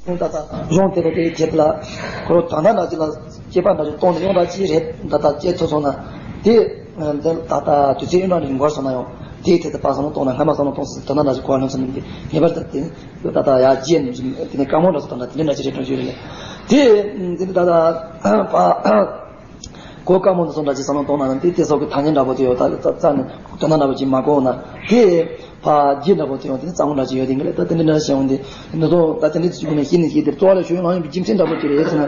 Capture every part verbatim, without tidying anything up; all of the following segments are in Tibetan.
ད་ལྟ་གཞུང་དེ་དང་དེའི་རྗེས་ལ་ཁོ་རང་ད་ལྟ་ན་ཅི་ལ་སྐྱེས་པ་འདྲ་ཅིག་གཏོང་ནས་ཡོང་འདྲ་ཅི་རེད། ད་ལྟ་སྐྱེས་ཐུབ་སོང་ན་དེ་ད་ལྟ་དུས་ཚོད་ཡུན་རིང་འགོར་སོང་ན་ཡང་དེའི་ཐད་དུ་ཕར་བསམ་བློ་གཏོང་ན་སྔ་མ་བསམ་བློ་གཏོང་སྲིད། ད་ལྟ་ན་ཅི་གོ་བ་ལོན་སོང་ནས་ངེས་པར་དུ་དེ་ད་ལྟ་ཡར་རྗེས་ནས་དེ་ནས་བཀའ་མོལ་འདྲ་སོགས་དང་འདྲ་དེ་འདྲ་ཅི་རེད་གྲོང་ཆོད་རེད། དེ་དེ་ད་ལྟ་ཕ། གོ་དཀའ་མོ་འདི་ཚོ་འདྲ་ཅིག་བསམ་བློ་གཏོང་ན་ནི་དེ་དེ་སོགས་ཀྱི་ཐ་སྙད་འདྲ་པོ་དེ་ཡོད། ད་རྩ་རྩ་ནས་དོན་དག་འདྲ་པོ་ཅིག་མ་གོ་ན་དེ་ཕ་རྒྱུད་འདྲ་པོ་དེ་ཡང་དེ་ནི་རྩ་དངོས་འདྲ་ཅིག་ཡོད་དེ་ངས་ལ་ད་དེ་འདྲ་འདྲ་བཤད་འོང་དེ་འདི་ཚོ་ད་དེ་འདྲ་ཅིག་ཀུན་ནས་ཤེས་ནས་ཤེས་དེ་རྩོལ་བ་ལས་བྱུང་བའི་ལམ་ཡིན་པའི་རྒྱུ་མཚན་འདྲ་པོ་ཅིག་རེད་ཟེར་ན།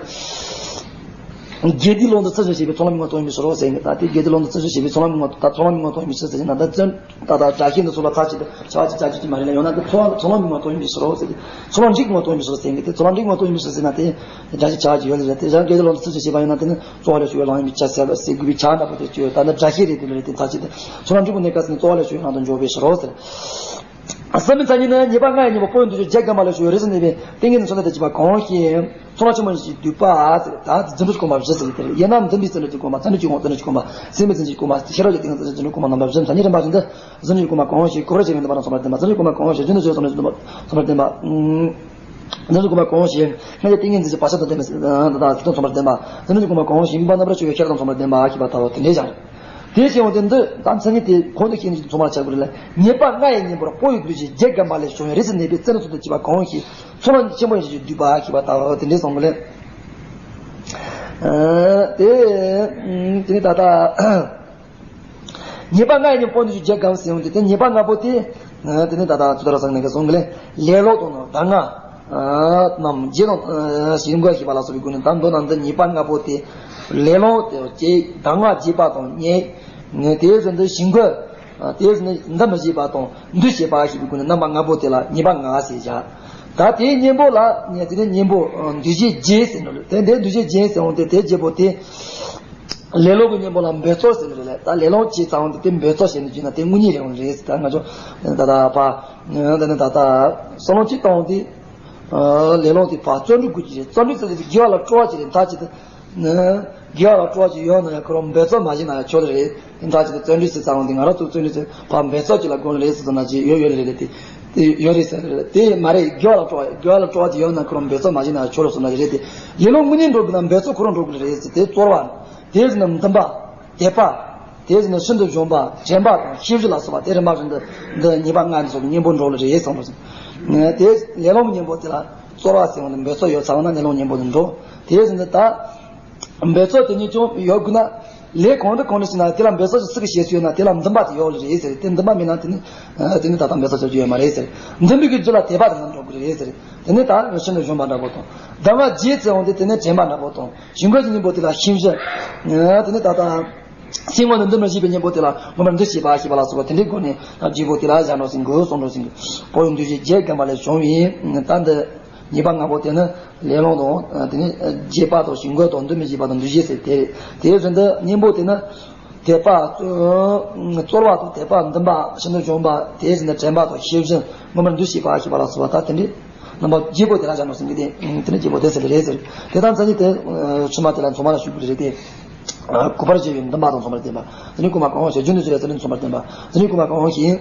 དགེ་སྡིག་ལུང་དང་ཚུལ་བཞིན་བྱེད་པའི་ཚོགས་ལམ་མིག་དབང་མཐོང་ཡིན་པའི་ཕྱིར་རོ་ཟེར་གི། ད་དེ་དགེ་སྡིག་ལུང་དང་ཚུལ་བཞིན་བྱེད་པའི་ཚོགས་ལམ་མིག་དབང་ད་ཚོགས་ལམ་མིག་དབང་མཐོང་ཡིན་པའི་ཕྱིར་ཟེར་གི་ན་ད་བཙན། ད་ལྟ་དགྲ་བཤེས་འདི་ཚོ་ལ་ཚར་གཅིག་ཏུ་བྱ་བ་ཅིག་བྱ་རྒྱུ་ཅིག་མ་རེད་ལ། ཡང་ན་འདི་འཚོ་བ་འཚོ་བ་མི་མ་གཏོང་ཡིན་པའི་ཕྱིར་རོ་ཟེར་ཏེ། འཚོ་བ་འགྲིག་མ་གཏོང་ཡིན་པའི་ཕྱིར་ཟེར་ཏེ། འཚོ་བ་འགྲིག་མ་གཏོང་ཡིན་པའི་ཕྱིར་ཟེར་ན་དེ་དགྲ་བཤེས་བྱ་བ་ཅིག་ཡོད་ལ་ཡིན་པས། དེ་བཞག་དགེ་སྡིག་ལུང་དང་ཚུལ་བཞིན་བྱེད་པ་ཡིན་ན་དེ་ནི་རྩོལ་བ་ལས་བྱུང་བའི་ལམ་ཡིན་པས། བྱ་བ་ཟེར་དགོས་པའི་བྱ་འདྲ་པོ་དེ་བཅོས། ད་ནི་དགྲ་བཤེས་རེད། དེ་ལ་རེད། དེ་ཚར་གཅིག་ཏུ་འཚོ་བ་འགྲིག་པོ་གནས་སྐབས་སུ་ནི་རྩོལ་བ་ལས་བྱུང་བའི་ལམ་དུ་འཇོག་པའི་ཕྱིར་རོ་ཟེར། བསམ་མི་ཚ་ཉིད་ནི་ཉེས་པ་ལྔ་ཡི་གཉེན་པོ་པོ་ཡི་འདུ་བྱེད་བརྒྱད་བརྒལ་མ་ལས་བྱུང་བའི་རིས་སུ་གནས་པའི་ཏིང་ངེ་འཛིན་མཚོན་དོན་གྱི་བྱེད་པ་གང་ཞིག་ཚོགས་ལམ་ཆེན་མོ་བཞི་བསྡུས་པ་ཟེར། ད་འཛིན་གྲྭ་གོང་མ་བཞི་ཟེར་གྱི་དེ་རེད། ཡང་ན་འདུན་པའི་བརྩོན་འགྲུས་ཀྱི་གོང་མ། བརྩོན་འགྲུས་ཀྱི་གོང་། བརྩོན་འགྲུས་ཀྱི་གོང་མ། སེམས་པའི་བརྩོན་འགྲུས་ཀྱི་གོང་མ། ཤེས་རབ་ཀྱི་ཏིང་ངེ་འཛིན་བརྩོན་འགྲུས་ཀྱི་གོང་མ། རྣམ་པ་བཞི། མཚན་ཉིད་རིམ་པ་བཞིན་དུ་བརྩོན་འགྲུས་ཀྱི་གོང་མ་གང་ཞིག་གོ་བར་བྱེད་པའི་འདུན་པ་དང་མཚུངས་པར་ལྡན་པ། བརྩོན་འགྲུས་ཀྱི་གོང་མ་གང་ཞིག་རྒྱུ་འདུ་བྱེད་བསམ་པའི་འདུན་པ་མཚུངས་པར་ལྡན་པ། བརྩོན་འགྲུས་ཀྱི་གོང་མ་གང་ཞིག་སྔར་གྱི་ཏིང་ངེ་འཛིན་གྱི་བག་ཆགས་དང་ལྡན་པའི་དང་མཚུངས་པར་ལྡན་པ། བརྩོན་འགྲུས་ཀྱི་གོང་མ་གང་ཞིག་ཡིན་པ་རྣམ་པར་ཤེས་པའི་ཤེས་རབ་དང་མཚུངས་པར་ལྡན་པ་ཞེས་པ་ལྟ་བུ་དེ་འདྲའི་བཞག་རེད། དེ་བཞིན་དུ་འདི་དང་མཚན་ཉིད་དེ་གོང་དུ་བཤད་ནི་ཚང་མར་ཆགས་དགོས་རེད་ལ། ཉེས་པ་ལྔ་ཡི་གཉེན་པོར་པོ་ཡི་འདུ་བྱེད་བརྒྱད་བརྒལ་མ་ལས་བྱུང་བའི་རིས་སུ་གནས་པའི་བརྩོན་འགྲུས་ཀྱི་བྱེད་པ་གང་ཞིག་ཚོགས་ལམ་ཆེན་པོ་ཡིན་ཞེས་བསྡུས་པ་ཞེས་པ་ལྟ་བུ་དེ་འདྲའི་གསུངས་པ་ལས། ཨ་དེ་དེ་ནི་ད་ལྟ་ཉེས་པ་ལྔ་ཡི་གཉེན་པོར་པོ་ཡི་འདུ་བྱེད་བརྒྱད་བརྒལ་ཟེར་ཡོང་དུས་དེ་ཉེས་པ་ལྔ་པོ་དེ་དེ་ནི་ད་ལྟ་ཚུ་དར་སང་ནས་གསུངས་པ་ལས་ལེ་ལོ་དང་ནི་གདམས་ངག་རྣམས་བརྗེད་དང་ཞིང་བཀོད་ཞེས་པ་ལ་སོགས་པའི་སྒོ་ནས་ད་མདོར་ན་འདི་ཉེས་པ་ལྔ་པོ་དེ་ལེ་ལོ་དེ་བྱེད། གདམས་ངག་བརྗེད་པ་དང་ཉེས། དེ་བཞིན་དུ་ཞིང་བཀོད། དེ་བཞིན་དུ་འདུ་མི་བྱེད་པ་དང་འདུ་བྱེད་པ་ཞེས་པའི་སྒོ་ནས་རྣམ་པ་ལྔ་པོ་དེ་ལ་ཉེས་པ་ལྔ་ཟེར་བཞག་ད་དེའི་གཉེན་པོ་ལ་དེ་ནས་གཉེན་པོ་འདུ་བྱེད་བརྒྱད་ཟེར་འདུག་ལ། དེ་འདི་འདུ་བྱེད་བརྒྱད་ཟེར་འོང་དེ་དེ་བརྒྱད་པོ་དེ་ལེ་ལོ་གི་གཉེན་པོ་ལ་འབད་རྩོལ་ཟེར་གི་རེད་ལ། ད་ལེ་ལོ་བྱེད་ཚར་འོང་དེ་དེ་འབད་རྩོལ་བྱས་ནས་བརྗོད་ན་དེ་དངོས་གཉེན་རེད་འོང་རེད་ཟེར། ད་ང་ཚོ་ད་ལྟ་ཕ་དེ་ནས་ད་ལྟ་བསམ་བློ་གཅིག་བཏང་འོང་དེ། ལེ་ལོ་དེ་ཕ་བརྩོན་འགྲུས་དགོས་ཀྱི་རེད། བརྩོན་འགྲུས་ཟེར་དེ་དགེ་བ་ལ་སྤྲོ་བ་ཅིག་རེད། མཐའ་གཅིག་ཏུ། ནི། དགེ་བ་ལ་སྤྲོ་བ་ཅིག་ཡོད་ན་ཡང་ཁོ་རང་འབད་རྩོལ་མ་བྱས་ན་ཡང་ཆོག་ལེ་རེད། ཡིན་ད་ཅི་ལ་བརྩོན་འགྲུས་ཟེར་ཚར་འོང་དེ་ང་རང་ཚོ་བརྩོན་འགྲུས་ཟེར་ཕར་འབད་རྩོལ་ཅིག་ལ་དགོངས་ལེ་རེད་ཟེར་ན་ཅི་ཡོད་ཡོད་ལེ་རེད་དེ། དེ་ཡོད་རེད་ཟེར་རེད། དེ་མ་རེད། དགེ་བ་ལ་སྤྲོ་བ་དགེ་བ་ལ་སྤྲོ་བ་ཅིག་ཡོད་ན་ཁོ་རང་འབད་རྩོལ་མ་བྱས་ན་ཡང་ཆོག་ལེ་ཟེར་ན་རེད་དེ། ལེ་ལོ་དངོས་གནས་འགྲོ་དགོས་ན་འབད་རྩོལ་ཁོ་རང་འགྲོ་དགོས་ལེ་རེད་ཟེར། དེ་རྩོལ་བ། དེ་ཟེར་ན་འདུན་པ། དད་པ། དེ་བཞིན་དུ་ཤིན་ཏུ་གཞོམ་པ། དྲན་པ་དང་ཤེས་བཞིན་ལ་སོགས་པ་དེ་རིམ་པ་བཞིན་དུ་འདི་ཉེས་པ་ལྔ་འདི་ཚོ་གི་གཉེན་པོ་འགྲོ་ལེ་རེད་གསུངས་པ་ཟིན། དེ་ལེ་ལོ་གི་གཉེན་པོ་དེ་ལ་རྩོལ་བ་ཟེར་བ་ནི་འབད་རྩོལ་ཡོད་ཚར་བ་ན་ལེ་ལོ་གི་གཉེན་པོ་དེ་འགྲོ། དེ་བཞིན་དུ་ད་འབད་རྩོལ་དེ་ཉིད་ཀྱང་ཡོད་དགོས་ན། ལས་གང་འདྲ་གང་འདྲ་ཞིག་ན་དེ་ལ་འབད་རྩོལ་ཞིག་སུ་གིས་བྱེད་སྲོལ་ཡོད་ན་དེ་ལ་འདུན་པ་དེ་ཡོད་ལེ་རེད་ཟེར། དེ་འདུན་པ་མེད་ན་དེ་ནི་དེ་ནི་ད་ལྟ་འབད་རྩོལ་བྱ་རྒྱུ་ཡོད་མ་རེད་ཟེར། འདུན་པའི་གི་རྒྱུ་ལ་དད་པ་དེ་ལ་འགྲོ་དགོས་རེད་ཟེར། དེ་ནི་ད་ཤིན་ཏུ་གཞོམ་པ་འདྲ་པོ་དང་། གདམས་ངག་བརྒྱད་ཟེར་འོང་དེ་དེ་ནི་དྲན་པ་འདྲ་པོ་དང་། ཞིང་བཀོད་ཀྱི་གཉེན་པོ་དེ་ལ་ཤེས་བཞིན། དེ་ནི་ད་ལྟ། སེམས་ངོ་ནས་འདུ་མི་བྱེད་པའི་གཉེན་པོ་དེ་ལ་མངོན་པར་འདུ་བྱེད་པ་ཞེས་པ་ལ་སོགས་པ་དེ་འདྲའི་སྒོ་ནས་བརྗེ་པོ་དེ་ལ་བཞག་འགྲོ་ཟིན་དགོས་གསུངས་འགྲོ་ཟིན་དགོས། པོ་ཡི་འདུ་བྱེད་བརྒྱད་བརྒལ་མ་ལས་བྱུང་བའི་ད་འདི་ཉེས་པ་ལྔ་པོ་དེ་ནི་ལེ་ལོ་དང་དེ་ནི་བརྗེད་པ་དང་ཞིང་བཀོད་དང་འདུ་མི་བྱེད་པ་དང་འདུ་བྱེད་ཟེར་དེ་དེ་བཞིན་དུ་གཉེན་པོ་དེ་ནི་དད་པ་རྩོལ་བ་དང་དད་པ་འདུན་པ་ཤིན་ཏུ་གཞོམ་པ་དེ་བཞིན་དུ་དྲན་པ་དང་ཤེས་བཞིན་མངོན་པར་འདུ་བྱེད་པ་ཞེས་པ་ལ་སོགས་པ་ད་དེ་འདྲའི། རྣམ་པ་བརྒྱད་པོ་དེ་ལ་བཞག་ནོ་ཟིན་གི་དེ། དེ་ནི་བརྒྱད་པོ་དེ་ཟེར་གི་རེད་ཟེར། དེ་དང་མཚན་ཉིད་དེ་ཕྱི་མ་དེ་ལ་མཚུངས་པ་ལ་ཞུགས་ཀྱི་རེད་དེ། གུས་པར་བྱས་པའི་འདུན་པ་དང་མཚུངས་པར་ལྡན་པ། དེ་ནི་གུས་པ་གང་ཞེས་རྒྱུན་དུ་གྱུར་པའི་དེ་ནི་མཚུངས་པར་ལྡན་པ། དེ་ནི་གུས་པ་གང་ཞེས།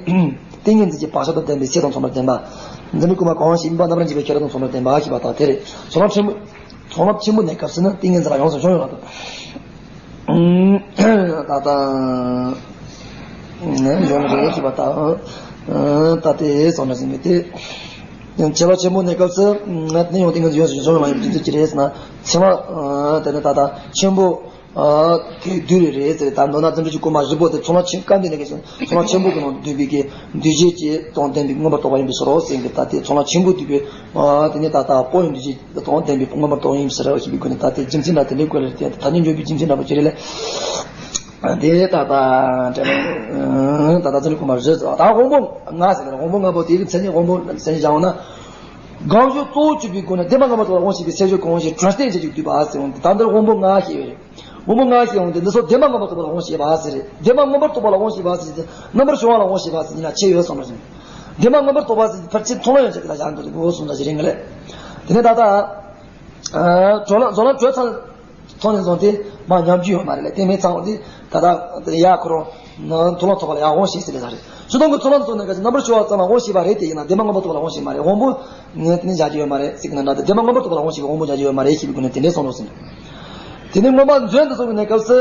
ཏིང་ངེ་འཛིན་གྱི་བག་ཆགས་དང་ལྡན་པའི་སེམས་དང་མཚུངས་པར་ལྡན་པ། དེ་ནི་གུས་པ་གང་ཞེས་ཡིན་པ་རྣམ་པར་འབྱེད་པའི་ཤེས་རབ་དང་མཚུངས་པར་ལྡན་པ་ཞེས་པ་དག་དེ་རེད། ཚོགས་ལམ་ཆེན་མོ། ཚོགས་ལམ་ཆེན་པོ་གནས་སྐབས་སུ་ནི་ཏིང་ངེ་འཛིན་ལ་ཡོངས་སུ་སྦྱོང་ཡོང་ལ་དང་། ད་ལྟ་ཡོང་རེད་ཅེས་པ་དང་། ད་ལྟའི་སོང་ན་ཟིན་པའི་དེ། བྱེད་པ་ཆེན་པོ་གནས་སྐབས་སུ་ནི་ཡང་ཏིང་ངེ་འཛིན་ཡོངས་སུ་སྦྱོང་ཡོང་ལ་ཡོང་དུས་ཅི་རེད་ཟེར་ན། ཚེ་མ་དེ་ནི་ད་ལྟ་ཆེན་པོ་དེ་བསྡུས་རེད་ཟེར། ད་མདོར་ན་བརྩོན་འགྲུས་ཀྱི་གོ་མ་བཞི་པོ་དེ་ཚོགས་ལམ་ཆེན་སྐབས་འདི་ནས་ཀྱི་ཚོགས་ལམ་ཆེན་པོ་གི་ནང་བསྡུས་པའི་གི་འདུས་བྱས་ཀྱི་དང་ལྡན་པའི་མངོན་པར་རྟོགས་པ་ཡིན་པའི་ཕྱིར་རོ་ཟེར་གི། ད་ལྟའི་ཚོགས་ལམ་ཆེན་པོ་བསྡུས་པའི་དེ་ནི་ད་ལྟ་པོ་ཡི་འདུས་བྱས། དང་ལྡན་པའི་མངོན་པར་རྟོགས་ཡིན་ཟེར་བ་ཞིག་པའི་སྒོ་ནས་ད་ལྟའི་རྒྱུ་མཚན་དང་དེ་འདྲའི་སྐོར་ལ་དེ་ཐ་སྙད་འཇོག་པའི་རྒྱུ་མཚན་འདྲ་པོ་ཅི་རེད་ལ། དེ་ད་ལྟ་ད་ལྟ་ཚུལ་གོ་མ་རེད། ད་དབང་པོ་ལྔ་ཟེར་ལ་དབང་པོ་ལྔ་པོ་དེའི་མཚན་ཉིད་དབང་པོ་མཚན་ཉིད་བྱ་བ་ན། གང་བྱུང་གཙོ་བོ་གྱུར་པའི་སྒོ་ནས་བདེན་པ་མངོན་པར་རྟོགས་པ་ལ་དབང་བྱེད་པའི་སེམས་བྱུང་གང་ཞིག་གྲོལ་བསྟན་བྱེད་ཀྱི་བསྡུས་པ་ཟེར་འོང་དེ། ད་འདིར་དབང་པོ་ལྔ་ཞེས་པས་རེད། དབང་པོ་ལྔ་ཞེས་འོང་དེ་འདི་ཚོ་བདེན་པ་མངོན་པར་རྟོགས་པ་ལ་དབང་བྱེད་པ་ཟེར་རེད། བདེན་པ་མངོན་པར་རྟོགས་པ་ལ་དབང་བྱེད་པ་ཟེར་རེད། རྣམ་པར་བྱང་བ་ལ་དབང་བྱེད་པ་ཟེར་གཉིས་ལ་ཕྱེ་ཡོད་བསམ་པ་ཟིན། བདེན་པ་མངོན་པར་རྟོགས་པ་ཟེར་ཕལ་ཆེར་མཐོང་ལམ་ཡོན་ཆབ་ཀྱི་ལ་བཞག་འདུག་དེ་འོ་གསུངས་ལ་ཞིག་རིང་གི་ལས། དེ་ནས་ད་ལྟ། གྲོལ་ལམ་རྫོགས་ལམ་གྲོལ་ཚར། ཐོག་ནས་བཟུང་སྟེ་མར་ཉམས་རྒྱུ་ཡོད་མ་རེད་ལ། དེ་མིན་ཚང་བ་དེ་ད་ལྟ་ཡ་ཁོ་རང་མཐོང་ལམ་ཐོབ་པ་ལ་ཡར་འོང་ཞེས་ཟེར་ལས་ས་རེད། ཕྱི་དོན་གྱི་ཚུལ་ལམ་སོགས་ནི་གལ་ཆེ་རྣམ་པར་ཤེས་པ་ཙམ་ལ་དབང་ཤེས་པ་རེད་དེ། ཡིན་ན་བདེན་པ་མངོན་པར་རྟོགས་པ་ལ་དབང་ཤེས་མ་རེད། དབང་པོ་ངས་དེ་ནི་བཞག་རྒྱུ་ཡོད་མ་རེད་ཟེར་གྱི་ན་འདྲ་སྟེ། བདེན་པ་མངོན་པར་རྟོགས་པ་ལ་དབང་ཤེས་པའི་དབང་པོ་བཞག་རྒྱུ་ཡོད་མ་རེད་ཞེས་པའི་སྒོ་ནས་དེ་འདྲའི་གསུངས་འགྲོ་ཟིན། དེ་ནས་མངོན་པ་མཛོད་དུ་སོང་གི་གནས་སྐབས་སུ་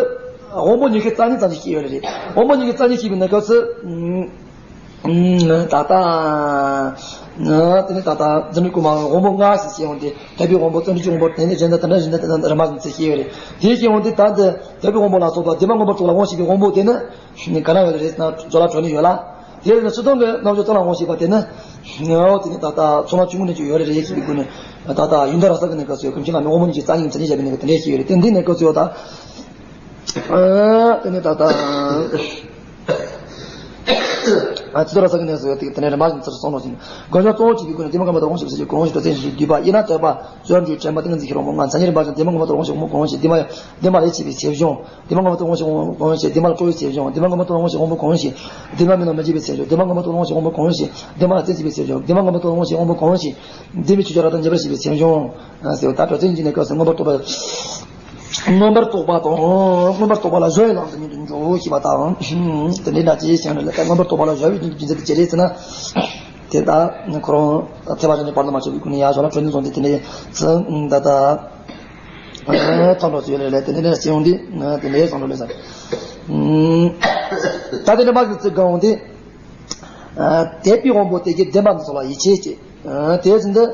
དབང་པོ་ཉི་ཤུ་རྩ་གཉིས་ཙམ་ཞིག་སྐྱེས་ཡོད་རེད། དབང་པོ་ཉི་ཤུ་རྩ་གཉིས་སྐྱེས་པའི་གནས་སྐབས་སུ། ད་ལྟ། དེ་ནས་ད་ལྟ་འཛམ་བུའི་གོང་མ་དབང་པོ་ལྔ་ཞིག་སྐྱེས་ཡོང་དུས་དག་པའི་དབང་པོ་བརྩོན་འགྲུས་ཀྱི་དབང་པོ་དེ་ནས་གཞན་དང་དེ་འདྲ་གཞན་དང་དེ་འདྲ་རིམ་པ་བཞིན་ཚུལ་སྐྱེས་ཡོད་རེད། དེ་སྐྱེས་ཡོང་དུས་ད་འདི་དག་པའི་དབང་པོ་ལ་སོགས་པ་བདེན་པ་མངོན་པར་རྟོགས་པ་ལ་དབང་ཤེས་པའི་དབང་པོ་དེ་ནི། ག་ན་ཡོད་རེད་ཟེར་ན་ཇོ་ལ་གྲོ་ནས་ཡོད་ལ། དེ་ནི་ཕྱི་དོན་གྱི་རྣམ་གཞག་ཙམ་ལ་དབང་ཤེས་པ་དེ་ནི། ཨོ་དེ་ནི་ད་ལྟ་ཚོགས་ལམ་ཆུང་ངུ་ནས་ཅིག་ཡོད་རེད་རེད་ཞེས་པའི་སྒོ་ནས། ད་ལྟ་ཡོན་ཏན་ར་ས་གི་གནས་སྐབས་སུ་ཡོད། ཀུན་མཁྱེན་བླ་མའི་དབང་པོ་ཉི་ཤུ་རྩ་གཉིས་ཀྱི་མཚན་ཉིད་བཞག་པའི་གནས་སྐབས་དེ་འདྲའི་སྐྱེས་ཡོད་རེད། དེ་འདི་གནས་སྐབས་སུ་ཡོད་ད། ཨ་དེ་ནི་ད་ལྟ། ཨ་ཅི་ཏོ་ར་ས་གི་གནས་སུ་ཡོད་དེ་དེ་ནས་རིམ་པ་བཞིན་ཚུལ་གསུངས་རོགས་ཞིང་། དགོངས་འཆར་གཙོ་བོ་བྱས་པའི་སྒོ་ནས་བདེན་པ་མངོན་པར་རྟོགས་པ་དབང་ཤེས་པའི་ཚུལ་གྱི་གོ་འཕང་ཞིག་སྒྲ་ཚན་བཞི་གོ་འཕང་ཞིག་སྒྲ་ཚན་བཞི་བསྡུས་པ་ཡིན་ན་དོད་པ། བརྗོད་འབྲུ་དྲན་པ་ཏིང་ངེ་འཛིན་ཤེས་རབ་ལྔ། མཚན་ཉིད་རིམ་པ་བཞིན་བདེན་པ་མངོན་པར་རྟོགས་པ་དབང་ཤེས་དབང་པོ་གང་ཞིག་བདེན་པ་བདེན་པ་ལས་སྐྱེས་པའི་ཚེ་གཞུང་། བདེན་པ་མངོན་པར་རྟོགས་པ་དབང་ཤེས་དབང་པོ་གང་ཞིག་བདེན་པ་ལ་སྤྲོ་བའི་ཚེ་གཞུང་། བདེན་པ་མངོན་པར་རྟོགས་པ་དབང་ཤེས་དབང་པོ་གང་ཞིག་བདེན་པ་མིན་ནོ་མི་འཇིགས་པའི་ཚེ་གཞུང་། བདེན་པ་མངོན་པར་རྟོགས་པ་དབང་ཤེས་དབང་པོ་གང་ཞིག་བདེན་པ་ལ་རྩེ་གཅིག་པའི་ཚེ་གཞུང་། བདེན་པ་མངོན་པར་རྟོགས་པ་དབང་ཤེས་དབང་པོ་གང་ཞིག་བདེན་པའི་ཆོས་ཅན་རབ་ཏུ་འབྱེད་པར་བྱེད་པའི་ཚེ་གཞུང་། ཟེར་བ་ད་སྒྲ་ཚན་གྱི་གནས་སྐབས་སུ་མངོན་པར་རྟོགས་པ། མངོན་པར་རྟོགས་པ་དང་མངོན་པར་རྟོགས་པ་ལ་གཞོལ་བའི་ལམ་དུ་ཉིད་དུ་འཇོག་ཞེས་པ་དང་། དེ་འདྲའི་འདྲ་ཅིག་བྱས་ནས་ལས་ཀ་མངོན་པར་རྟོགས་པ་ལ་གཞོལ་བའི་རྒྱུ་མཚན་དེ་ཅི་རེད་ཟེར་ན། དེ་ལྟར་ཁོ་རང་ཐེག་པ་ཆེན་པོའི་བར་དུ་མ་ཆོད་པའི་སྒོ་ནས་ཡར་ཞོག་ལ་གྲོལ་ནས་བཟུང་སྟེ་དེ་འདྲའི་ཚུལ་ད་ལྟ་ཐོན་འགྲོ་ཚུལ་ཡོད་ལ་ལས་དེ་འདྲའི་འདྲ་བྱས་ཡོང་དུས་དེ་འདྲའི་བཟང་འགྲོ་ལས་ཟེར། ད་དེ་འདྲ་མ་གི་ཚིག་གང་འོང་དུས། དད་པའི་དབང་པོ་དེ་གའི་བདེན་པ་འདི་ཚོ་ལ་ཡིད་ཆེས་བྱེད། དེ་བཞིན་དུ།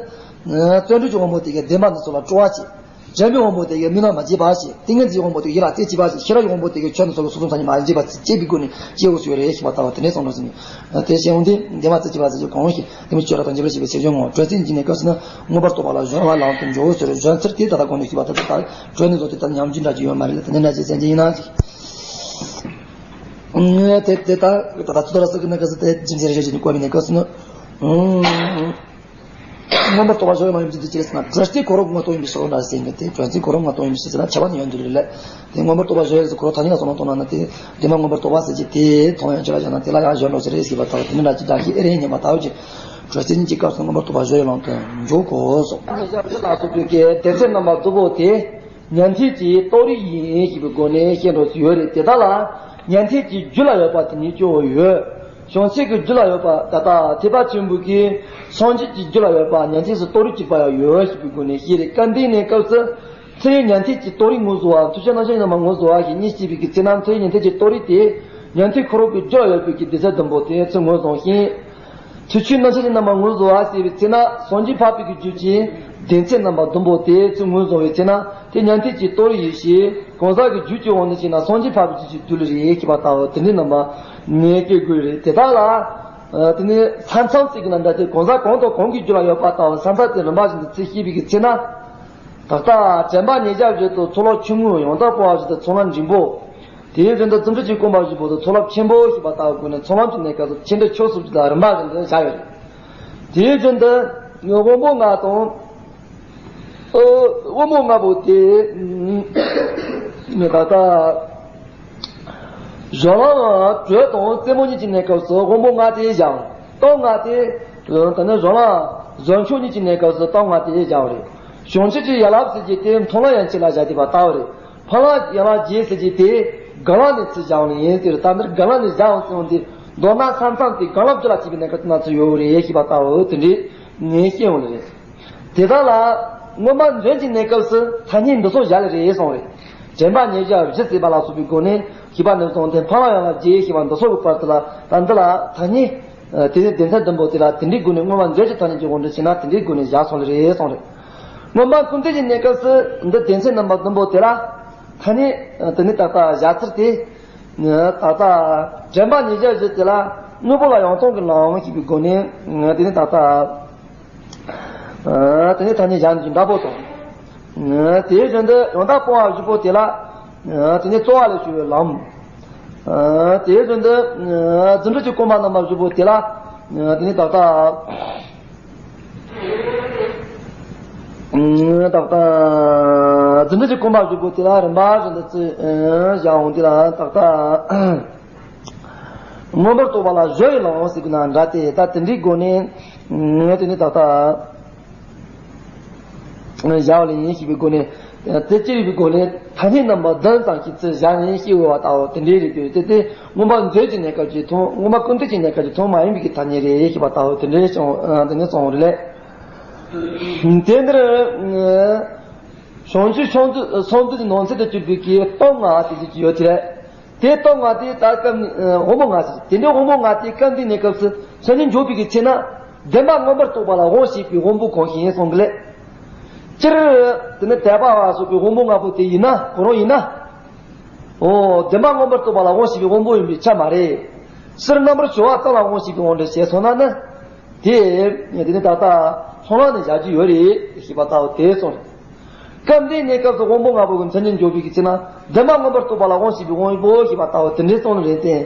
བརྩོན་འགྲུས་ཀྱི་དབང་པོ་དེ་གའི་བདེན་པ་འདི་ཚོ་ལ་སྤྲོ་བ་བྱེད། དྲན་པའི་དབང་པོ་དེ་གའི་མིག་ནང་མ་བརྗེད་པ་བྱེད། ཏིང་ངེ་འཛིན་དབང་པོ་དེ་གའི་ཡིད་ལ་རྩེ་གཅིག་པ་བྱེད། ཤེས་རབ་ཀྱི་དབང་པོ་དེ་གའི་ཆོས་འདི་ཚོ་ལ་སོ་སོ་ཚང་མ་མ་བརྗེད་པ་བྱེད་པའི་སྒོ་ནས་སྐྱེ་བོ་སུ་ཡོད་རེད་ཞེས་པ་ལྟ་བུ་དེ་འདྲའི་བསམ་བློ་ཟིན། དེ་བྱས་ཡོང་དུས་བདེན་པ་རྩེ་གཅིག་པ་ཟེར་རྒྱུ་གང་ཞིག་དེ་མི་ཆོས་རབ་དང་འབྱེད་པར་བྱེད་པའི་ཚེ་གཞུང་ངོ་། གྲོལ་ཚིག་འཇིག་གནས་སྐབས་སུ་ནི་མངོན་པར་རྟོགས་པ་ལ་གཞོལ་བའི་ལམ་དུ་འཇོག་ཟེར་བའི་གཞོལ་ཚུལ་དེ་ད་ལྟ་གོང་ནས་ཞུས་པ་ལྟར་དུ་ད་གྲོལ་ནས་བཟུང་སྟེ་ད་ཉམས་རྒྱུན་འདྲ་ཅིག་ཡོད་མ་རེད་ལ། དེ་འདྲ་འདྲ་ཅིག་སེམས་ཅན་ཡིན་ན་ཅིག་དེ་དེ་ད་ད་ད་ཚོད་ལ་ཟེར་གི་ན་ག་ཚོད་དེ་རྒྱུ་མཚན་རེ་ཞིག་ཅིག་ནི་བཀོད་མི་ནས་སྐབས་སུ་ནི། མངོན་པར་རྟོགས་པ་གཞོལ་བའི་ལམ་ཡིན་གྱི་འདུག་ཅེས་ཟེར་ན། གྲོལ་ཚིག་གོ་རིམ་ངོ་སྟོང་ཡིན་པའི་ཕྱིར་རོ་འདྲ་ཟེར་གི་དེ་གྲོལ་ཚིག་གོ་རིམ་ངོ་སྟོང་ཡིན་པའི་ཕྱིར་ཟེར་ན་ཁྱབ་པ་ནི་ཡོད་འདུག་ལ། དེ་མངོན་པར་རྟོགས་པ་གཞོལ་ཡས་ཟེར་གོ་རིམ་ཐ་སྙད་ལ་བསམ་བློ་གཏོང་ན་ན་དེ་བདེན་པ་མངོན་པར་རྟོགས་པ་ཟེར་གྱི་དེ་མཐོང་ཡང་ཅི་ལ་བཞག་ན་དེ་ལ་ཡང་གཞོལ་འགྲོ་ཟེར་རེད་ཟེར་བ་ལྟ་བུ་དེ་ནི་འདྲ་ཅིག་འདྲ་ཞིག་ཨེ་རེད་སྙམ་པ་ལྟ་བུ་ཅིག་གྲོལ་ཚིག་གཉིས་ཀྱི་སྐབས་སུ་མངོན་པར་རྟོགས་པ་གཞོལ་བའི་ལམ་དུ་འཇུག་གོ་སོགས། ལ་སོགས་པའི་སྐད་དེ་ཚེ་རྣམ་པ་རྫོགས་པོ་དེ། ཉན་ཐོས་ཀྱི་རྟོགས་རིགས་ཡིན་ཞེས་པའི་སྒོ་ནས་བཤད་འགྲོ་སྲིད་ཡོད་རེད། དེ་དག་ལ་ཉན་ཐོས་ཀྱི་རྒྱུད་ལ་ཡོད་པ་དེ་ཉིད་སྐྱེ་བོ་ཡོད། བྱང་ཆུབ་ཀྱི་རྒྱུད་ལ་ཡོད་པ་ད་ལྟ་ཐེག་པ་ཆེན་པོའི་གི་སངས་རྒྱས་ཀྱི་རྒྱུད་ལ་ཡོད་པ་ཉན་ཐོས་སུ་རྟོགས་རིགས་གཅིག་པ་ཡང་ཡོད་ཞེས་པའི་སྒོ་ནས་བཤད་རེད། སྐབས་འདིའི་གནས་སྐབས་སུ་ཚེ་ཡི་ཉན་ཐོས་ཀྱི་རྟོགས་རིགས་ངོས་བཟུང་བ་ཐུགས་རྗེ་རྣམ་བཞི་ཡི་རྣམ་པ་ངོས་བཟུང་བ་ཞེས་གཉིས་བཤད་པའི་གི་ཚེ་ན་ཚེ་ཡི་ཉན་ཐོས་ཀྱི་རྟོགས་རིགས་དེ་ཉན་ཐོས་ཁོ་རང་གི་རྒྱུད་ལ་ཡོད་པའི་གི་སྡེ་ཚན་བདུན་པོ་དེ་ཚུར་ངོས་བཟུང་ཞིང་། ཚུལ་འཆོས་རྣམ་བཤད་ཀྱི་རྣམ་པ་ངོས་བཟུང་བ་ཞེས་པའི་ཚེ་ན་སངས་རྒྱས་འཕགས་པའི་གི་རྒྱུད་ཀྱི་སྡེ་ཚན་རྣམ་པ་བདུན་པོ་དེ་ཚུར་ངོས་བཟུང་བའི་ཚེ་ན་དེ་ཉན་ཐོས་ཀྱི་རྟོགས་རིགས་ཡིན་ཞེས་གང་ཟག་གི་རྒྱུད་ཀྱི་དབང་དུ་བྱས་ན་སངས་རྒྱས་འཕགས་པའི་རྒྱུད་ཀྱི་རྒྱུད་ལ་རེད་ཅེས་པ་ལྟ་བུ་དེ་འདྲའི་རྣམ་པ་ངེས་སྐྱེ་དགོས་རེད། དེ་དག་ལ་དེ་ནི་ས་མཚམས་ཟེར་གྱི་ན་འདྲ་སྟེ་གང་ཟག་གང་དང་གང་གི་རྒྱུད་ལ་ཡོད་པ་ལྟ་བུ་ས་མཚམས་དེ་རིམ་པ་བཞིན་དུ་ཚུར་བཤད་པའི་གི་ཚེ་ན། ད་ལྟ་དྲན་པ་ཉེར་བཞག་བཞི་དང་ཚོགས་ལམ་ཆུང་ངུ་ཡང་དག་སྤོང་བ་བཞི་དང་ཚོགས་ལམ་འབྲིང་པོ། དེའི་རྒྱུན་དུ་རྫུ་འཕྲུལ་གྱི་སྒོམ་པ་བཞི་པོ་དང་ཚོགས་ལམ་ཆེན་པོ་ཞེས་པ་ལྟ་བུ་ཀུན་ནས་ཚོགས་ལམ་གྱི་གནས་སྐབས་སུ་ཆེ་འབྲིང་ཆུང་གསུམ་གྱི་ལ་རིམ་པ་བཞིན་དུ་བཞག་ཡོད་རེད། དེའི་རྒྱུན་དུ་དབང་པོ་ལྔ་དང་། ཨོ། དབང་པོ་ལྔ་པོ་དེ། ད་ལྟ། གཞན་ལམ་དྲོད་དང་རྩེ་མོ་གཉིས་ཀྱི་གནས་སྐབས་སུ་དབང་པོ་ལྔ་དེ་བཞག་སྟོབས་ལྔ་དེ། ད་ནི་གཞན་ལམ་གཞན་ཕྱོགས་གཉིས་ཀྱི་གནས་སྐབས་སུ་སྟོབས་ལྔ་དེ་བཞག་རེད། བྱང་ཆུབ་ཀྱི་ཡན་ལག་ཟེར་གྱི་དེ་མཐོང་ལམ་ཡན་ཆད་ལ་བཞག་བསྡད་པ་ལྟ་བུ་རེད། ཕན་ལམ་ཡན་ལག་བརྒྱད་ཟེར་གྱི་དེ་སྒང་ལམ་ནས་ཚུར་བཞག་ནས་ཡིན་ཟེར། ད་འདིར་སྒང་ལམ་ནས་བཞག་འོང་ཟེར་འོང་དེ་མདོར་ན་ས་མཚམས་དེ་སྒང་ལམ་བཅུ་ལ་སྐྱེས་པའི་གནས་སྐབས་དེ་ན་ཚུར་ཡོད་རེད་ཞེས་པ་ལྟ་བུ་དེ་འདྲའི་ངས་བཤད་འོང་ལེ་རེད། དེ་དག་ལ་མངོན་པ་མཛོད་ཀྱི་གནས་སྐབས་སུ་ཐ་སྙད་འདི་ཚོ་བཞག་ལེ་རེད་གསུངས་རེད། དྲན་པ་ཉེར་བཞག་བཞི་ཟེར་བ་ལ་སོགས་པའི་སྒོ་ནས་ཤེས་པ་ནས་བཟུང་སྟེ་ཕན་ལམ་ཡན་ལག་བརྒྱད་ཞེས་པ་འདི་ཚོ་གི་བར་དུ་ལ་ད་འདི་ལ་ཐ་སྙད། དེ་ནས་སྡེ་ཚན་བདུན་པོ་དེ་ལ་དེ་འདྲའི་སྒོ་ནས་མངོན་པ་མཛོད་ཀྱི་ཐ་སྙད་ཀྱི་དབང་དུ་བྱས་ན་དེ་འདྲའི་སྒོ་ནས་བཞག་སོང་ལེ་རེད་གསུངས་རེད། མངོན་པ་ཀུན་བཏུས་ཀྱི་གནས་སྐབས་སུ་འདི་སྡེ་ཚན་རྣམ་པ་བདུན་པོ་དེ་ལ་ཐ་སྙད་དེ་ནི་ད་ལྟ་བཞག་ཚུལ་དེ། ད་ལྟ་དྲན་པ་ཉེར་བཞག་བཞི་དེ་ལ་དངོས་པོ་ལ་ཡང་སྟོང་གི་ལམ་ཞེས་པའི་སྒོ་ནས་དེ་ནི་ད་ལྟ། དེ་ནས་ཐ་སྙད་གཞན་གྱི་འདྲ་པོ་དང་། དེའི་རྒྱུན་དུ་ཡང་དག་སྤོང་བ་བཞི་པོ་དེ་ལ། དེ་ནས་རྩོལ་བ་ལས་བྱུང་བའི་ལམ། དེའི་རྒྱུན་དུ་རྫུ་འཕྲུལ་གྱི་སྒོམ་པ་རྣམ་པ་བཞི་པོ་དེ་ལ། དེ་ནས་ཏག་ཏག་ཏག་ཏག་རྫུ་འཕྲུལ་གྱི་སྒོམ་པ་བཞི་པོ་དེ་ལ་རིམ་པ་བཞིན་དུ་བརྩི་བཞག་འོང་དེ་ལ་ཏག་ཏག་མངོན་པར་རྟོགས་པ་ལ་གཞོལ་བའི་ལམ་ཟེར་གྱི་ན་འདྲ་སྟེ་ད་དེ་འདྲའི་སྒོ་ནས་དེ་ནི་ཏག་ཏག་བཞག་པ་ལ་ཡིན་ཞེས་པའི་སྒོ་ནས། དེ་ཅི་རིགས་པའི་སྒོ་ནས་ཐ་སྙད་རྣམ་པ་བདུན་ཙམ་ཞིག་ཚུར་བཞག་ནས་ཞེས་འོས་པ་ལྟ་བུ་དེ་འདྲའི་རིགས་དེ་དེ་དེ་མངོན་པ་མཛོད་ཀྱི་གནས་སྐབས་ཀྱི་མཐོང་། མངོན་པ་ཀུན་བཏུས་ཀྱི་གནས་སྐབས་ཀྱི་མཐོང་མ་ཡིན་པའི་གི་ཐ་སྙད་རེད་ཞེས་པ་ལྟ་བུ་དེ་འདྲའི་བྱུང་། དེ་ནས་སོང་བ་རེད། དེ་འདིར་བྱང་ཆུབ་མཆོག་ཏུ་སོང་དུས་ཀྱི་ནང་ཚན་དུ་གྱུར་པའི་གི་སྟོབས་ལྔ་ཟེར་གྱི་ཡོད་དེ། དེ་སྟོབས་ལྔ་དེ་ད་སྐབས་ནི་དབང་པོ་ལྔ་ཟེར། དེ་འདྲའི་དབང་པོ་ལྔ་དེ་སྐབས་འདིའི་གནས་སྐབས་སུ་མཚན་ཉིད་འཇོག་པའི་གི་ཚེ་ན། བདེན་པ་མངོན་པར་རྟོགས་པ་ལ་དབང་བྱེད་པའི་དབང་པོ་གང་ཞིག་ཡིན་གསུང་གི་ལས། སྤྱིར་དེ་ནི་དད་པ་ལ་སོགས་པའི་དབང་པོ་ལྔ་པོ་དེ་ཡིན་ན་ཁོ་རང་ཡིན་ན། འོ་བདེན་པ་མངོན་པར་རྟོགས་པ་ལ་དབང་བྱེད་པའི་དབང་པོ་ཡིན་པས་ཁྱབ་མ་རེད། སྤྱིར་རྣམ་པར་གྲོལ་བ་ཙམ་ལ་དབང་བྱེད་པའི་དབང་དུ་བྱས་སོང་ན་ནི། དེ་དེ་ནི་ད་ལྟ་ཚོགས་ལམ་ནས་བཞག་རྒྱུ་ཡོད་རེད་ཞེས་པ་ལྟ་བུ་དེ་གསུངས། སྐབས་འདིའི་གནས་སྐབས་སུ་དབང་པོ་ལྔ་པོ་གི་མཚན་ཉིད་འཇོག་པའི་གི་ཚེ་ན་བདེན་པ་མངོན་པར་རྟོགས་པ་ལ་དབང་བྱེད་པའི་དབང་པོ་ཞེས་པ་ལྟ་བུ་དེ་འདྲའི་གསུངས་ནི་རེད་དེ།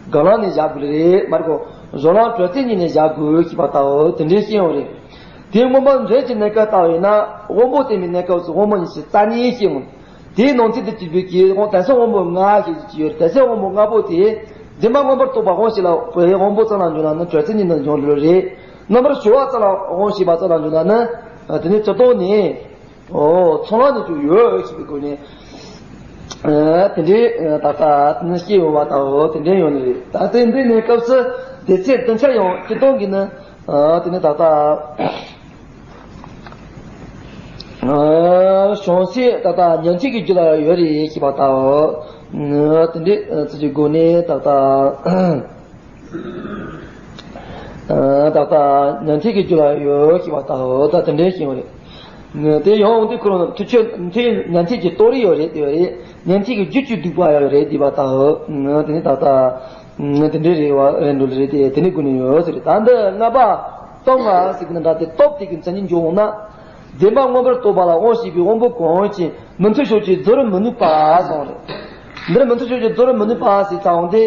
སྒོམ་ལམ་ནས་བཞག་དགོས་རེད་མ་རེད་གོ། སྦྱོར་ལམ་དྲོད་རྩེ་གཉིས་ནས་བཞག་དགོས་ཞེས་པ་ལྟ་བུ་དེ་འདྲའི་བཤད་ཡོད་རེད། དེ་མངོན་པ་མཛོད་ཀྱི་གནས་སྐབས་ལྟ་བུ་ཡིན་ན་དབང་པོ་བརྟེན་པའི་གནས་སྐབས་སུ་དབང་པོ་ཉི་ཤུ་རྩ་གཉིས་བཤད་ཡོང་། དེའི་ནང་ཚན་དུ་གྱུར་པའི་གི་དང་ས་དབང་པོ་ལྔ་ཞེས་ཀྱི་ཡོད་རེད། དང་ས་དབང་པོ་ལྔ་པོ་དེ་བདེན་པ་མངོན་པར་རྟོགས་པ་དབང་ཞེས་ལ་དབང་པོ་ཙམ་ལ་འཇོག་ན་ནི་དྲོད་རྩེ་གཉིས་ནས་འཇོག་འགྲོ་རེད། རྣམ་པར་གྲོལ་བ་ཙམ་ལ་དབང་ཞེས་པ་ཙམ་ལ་འཇོག་ན་ནི་དེ་ནི་སྤྱིར་བཏང་ནས། ཨོ། ཚོགས་ལམ་ནས་ཀྱང་ཡོད་ཞེས་པའི་སྒོ་ནས། ཨ། དེ་འདྲའི་ད་ལྟ་ནི་སྐྱེ་ཡོང་བ་དང་། ཨོ། དེ་འདྲའི་ཡོང་ནི་རེད། ད་ལྟའི་འདི་ནས་སྐབས་སུ་སྡེ་ཚན་བདུན་ཆ་ཡང་སྤྱིར་བཏང་གི་ནི། ཨ། དེ་ནི་ད་ལྟ། ཨ། བྱང་སེམས་ད་ལྟ་ཉན་ཐོས་ཀྱི་རྒྱུད་ལ་ཡོད་རེད་ཞེས་པ་དང་། ཨ། དེ་འདྲའི་ཚུལ་གྱི་སྒོ་ནས་ད་ལྟ། ད་ལྟ་ཉན་ཐོས་ཀྱི་རྒྱུད་ལ་ཡོད་ཞེས་པ་ལྟ་བུ་ད་དེ་འདྲའི་ཞིག་ཡོད་རེད། དེ་ཡང་འོང་དུས་ཁོ་རང་ཐུགས་ཆོས་མཐུན་ཉན་ཐོས་ཀྱི་རྟོགས་རིགས་ཡོད་རེད། དེ་ཡོད་རེད། ཉན་ཐོས་ཀྱི་རྒྱུད་ཀྱི་སྡིག་པ་ཡོད་རེད་འདི་པ་ལྟ་བུ། དེ་ནི་ད་ལྟ་དེ་འདྲའི་རེད་བ་རེད་འགྲོ་རེད་དེ་དེ་ནི་དགོས་ནི་ཡོད་ཟེར་རེད། ད་འདི་ལྔ་པ་སྟོབས་ལྔ་ཟེར་གྱི་ནི་འདྲ་སྟེ་སྟོབས་དེ་གི་མཚན་ཉིད་འཇོག་འོང་ན། བདེན་པ་མངོན་པར་རྟོགས་པ་ལ་དབང་བྱེད་པའི་དབང་པོ་གང་ཞིག་མི་མཐུན་ཕྱོགས་ཀྱིས་རྫོགས་རིམ་མི་ནུས་པ་གསུངས་རེད། འདིར་མི་མཐུན་ཕྱོགས་ཀྱིས་རྫོགས་རིམ་མི་ནུས་པ་ཟེར་ཙམ་འོང་དེ།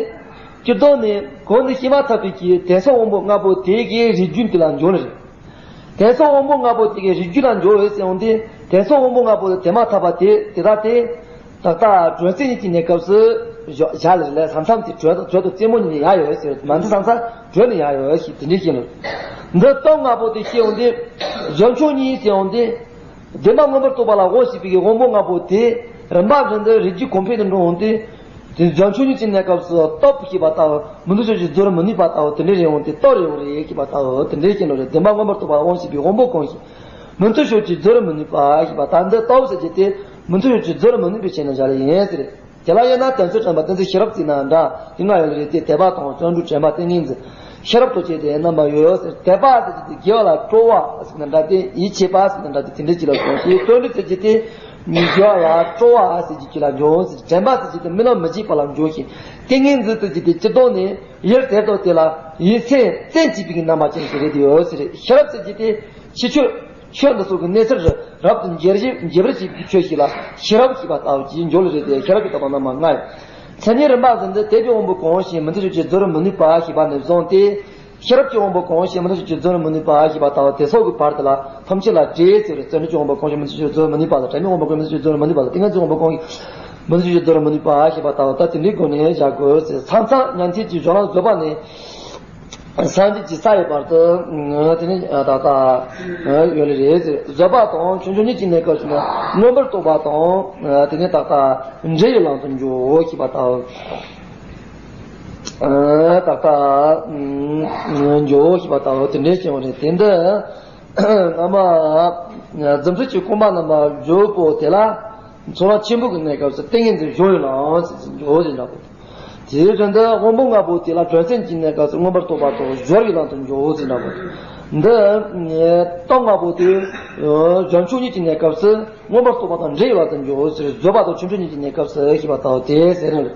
སྤྱིར་བཏང་ནས་གོང་དུ་བཤད་མ་ཐག་པའི་གི་དེང་སང་དབང་པོ་ལྔ་པོ་དེ་གའི་རིགས་རྒྱུད་དེ་ལ་འཇོག་ནི་རེད། དེང་སང་དབང་པོ་ལྔ་པོ་དེ་གའི་རིགས་རྒྱུད་ལ་འཇོག་འོས་ཟེར་འོང་དེ། དེང་སང་དབང་པོ་ལྔ་པོ་དེ་དེ་མ་ཐག་པ་དེ་དེ་དག་དེ། ད་ལྟ་དྲོད་རྩེ་གཉིས་ཀྱི་གནས་སྐབས་སུ་བཞག་བཞག་ལ་རེད་ལ། ས་མཚམས་དེ་དྲོད་དྲོད་དང་རྩེ་མོ་གཉིས་ནས་ཡར་ཡོད་ཟེར། མ་འདི་ས་མཚམས་དྲོད་ནས་ཡར་ཡོད་ཞེས་དེ་འདྲའི་བཤད་ནོ། འདི་སྟོབས་ལྔ་པོ་དེ་བཤད་འོང་དེ། གཞོམ་ཕྱོགས་གཉིས་ཟེར་འོང་དེ། བདེན་པ་མངོན་པར་རྟོགས་པ་ལ་དབང་བྱེད་པའི་དབང་པོ་ལྔ་པོ་དེ་རིམ་པ་བཞིན་དུ་རིགས་རྒྱུད་གོང་འཕེལ་དུ་འགྲོ་འོང་དེ། དེ་གཞོམ་ཕྱོགས་གཉིས་ཀྱི་གནས་སྐབས་སུ་སྟོབས་ཞེས་པ་ལྟ་བུ་མི་མཐུན་ཕྱོགས་ཀྱིས་རྫོགས་རིམ་མི་ནུས་པ་ལྟ་བུ་དེ་འདྲའི་རེད་འོང་དེ། སྟོབས་རེད་འོང་རེད་ཞེས་པ་ལྟ་བུ་དེ་འདྲའི་བཤད་ནོ་རེད། བདེན་པ་མངོན་པར་རྟོགས་པ་ལ་དབང་བྱེད་པའི་དབང་པོ་གང་ཞིག་མི་མཐུན་ཕྱོགས་ཀྱིས་རྫོགས་རིམ་མི་ནུས་པ་ཞེས་པ། ད་འདི་སྟོབས་ཟེར་རྒྱུ་དེ་མི་མཐུན་ཕྱོགས་ཀྱིས་རྫོགས་རིམ་མི་ནུས་པའི་ཕྱིར་ན་བཞག་ལ་ཡིན་ཟེར། དེ་ལ་དབྱེ་ན་དོན་ཚན་དྲན་པ་གཏན་ཚིགས་ཤེས་རབ་བརྩིས་ན་འདྲ། དེ་ལྔ་ཡོད་ལ་རེད་དེ། དད་པ་དང་བརྩོན་འགྲུས་དྲན་པ་ཏིང་ངེ་འཛིན། ཤེས་རབ་ཐོགས་བཅས་ཏེ་རྣམ་པ་ཡོད་ཟེར། དད་པ་ཟེར་གྱི་དེ་དགེ་བ་ལ་སྤྲོ་བ་ཟེར་ན་འདྲ་སྟེ། ཡིད་ཆེས་པ་ཟེར་ན་འདྲ་སྟེ། དེ་འདྲ་ཅིག་ལ་གསུངས་ཤིང་། བརྩོན་འགྲུས་ཟེར་གྱི་དེ་དགེ་བ་ལ་སྤྲོ་བ་ཟེར་གྱི་ཅིག་ལ་འཇོག་ཟེར། དྲན་པ་ཟེར་གྱི་དེ་རྨི་ལམ་མི་བརྗེད་པ་ལ་འཇོག་ཤིང་། ཏིང་ངེ་འཛིན་ཟེར་གྱི་དེ་སྤྱིར་བཏང་ནས་ཡུལ་དེ་དང་དེ་ལ་ཡིད་སེམས་རྩེ་གཅིག་པའི་རྣམ་པ་ཅན་ཞིག་རེད་དེ་ཡོད་ཟེར། ཤེས་རབ་ཟེར་གྱི་དེ་ཕྱི་ཆོས། ཆོས་འདི་ཚོ་གི་གནས་ཚུལ་རབ་ཏུ་འགྱེད་བྱེད་འགྱེད་པར་བྱེད་པའི་ཆོས་ཤིག་ལ་ཤེས་རབ་ཞེས་པ་ལྟ་བུ་ཅིག་འཇོག་ལེ་རེད་དེ། ཤེས་རབ་ཀྱི་བརྟག་པ་རྣམ་པ་ལྔ་ཡོད། མཚན་ཉིད་རིམ་པ་བཞིན་དུ་དད་པའི་དབང་པོ་གང་ཞིག་མི་མཐུན་ཕྱོགས་ཀྱིས་རྫོགས་རིམ་མི་ནུས་པ་ཞེས་པ་ནས་བཟུང་སྟེ། ཤེས་རབ་ཀྱི་དབང་པོ་གང་ཞིག་མི་མཐུན་ཕྱོགས་ཀྱིས་རྫོགས་རིམ་མི་ནུས་པ་ཞེས་པ་ལྟ་བུ་དེ་སོགས་ཀྱི་བར་དུ་ལ་ཐམས་ཅད་ལ་འབྲེལ་ཟེར་བའི། བརྩོན་འགྲུས་ཀྱི་དབང་པོ་གང་ཞིག་མི་མཐུན་ཕྱོགས་ཀྱིས་རྫོགས་རིམ་མི་ནུས་པ་དང་། དྲན་པའི་དབང་པོ་གང་ཞིག་མི་མཐུན་ཕྱོགས་ཀྱིས་རྫོགས་རིམ་མི་ནུས་པ་དང་། ཏིང་ངེ་འཛིན་དབང་པོ་གང་ཞིག་མི་མཐུན་ཕྱོགས་ཀྱིས་རྫོགས་རིམ་མི་ནུས་པ་ཞེས་པ་ལྟ་བུ་ད་དེ་འདྲའི་སྒོ་ནས་བཞག་དགོས་ཟེར། མཚམས་མཚམས་ཉན་ཐོས་ཀྱི་སྦྱོར་ལམ་བཟོད་པ་ནས། སངས་རྒྱས་ཀྱི་ས་ཡི་བར་དུ་དེ་ནི་ད་ལྟ་ཡོད་ལེ་རེད་ཟེར། བཟོད་པ་དང་ཆོས་མཆོག་གཉིས་ཀྱི་གནས་སྐབས་སུ་ནི་མངོན་པར་རྟོགས་པ་དང་། དེ་ནི་ད་ལྟ་འབྲས་ཡི་ལམ་དུ་འཇོག་ཞེས་པ་ལྟ་བུ། ད་ལྟ་འཇོག་ཞེས་པ་ལྟ་བུ་དེ་འདྲའི་བྱུང་བ་རེད། དེ་འདི་སྔ་མ་རྫུ་འཕྲུལ་གྱི་རྐང་པ་རྣམ་པ་བཞི་པོ་དེ་ལ། ཚོགས་ལམ་ཆེན་པོ་གི་གནས་སྐབས་སུ་ཏིང་ངེ་འཛིན་སྦྱོར་བའི་ལམ་ཟེར་ཞིང་འཇོག་ཅེས་འདྲ་པོ། དེའི་དོན་དུ་དབང་པོ་ལྔ་པོ་དེ་ལ་དྲོད་རྩེ་གཉིས་ཀྱི་གནས་སྐབས་སུ་མངོན་པར་རྟོགས་པ་དང་སྦྱོར་བའི་ལམ་དུ་འཇོག་ཅེས་འདྲ་པོ། འདི་སྟོབས་ལྔ་པོ་དེ་གཞོམ་ཕྱོགས་གཉིས་ཀྱི་གནས་སྐབས་སུ་མངོན་པར་རྟོགས་པ་དང་འབྲས་ཡི་ལམ་དུ་འཇོག་ཟེར། བཟོད་པ་དང་ཆོས་མཆོག་གཉིས་ཀྱི་གནས་སྐབས་སུ་ཞེས་པ་ལྟ་བུ་དེ་ཟེར་ནས།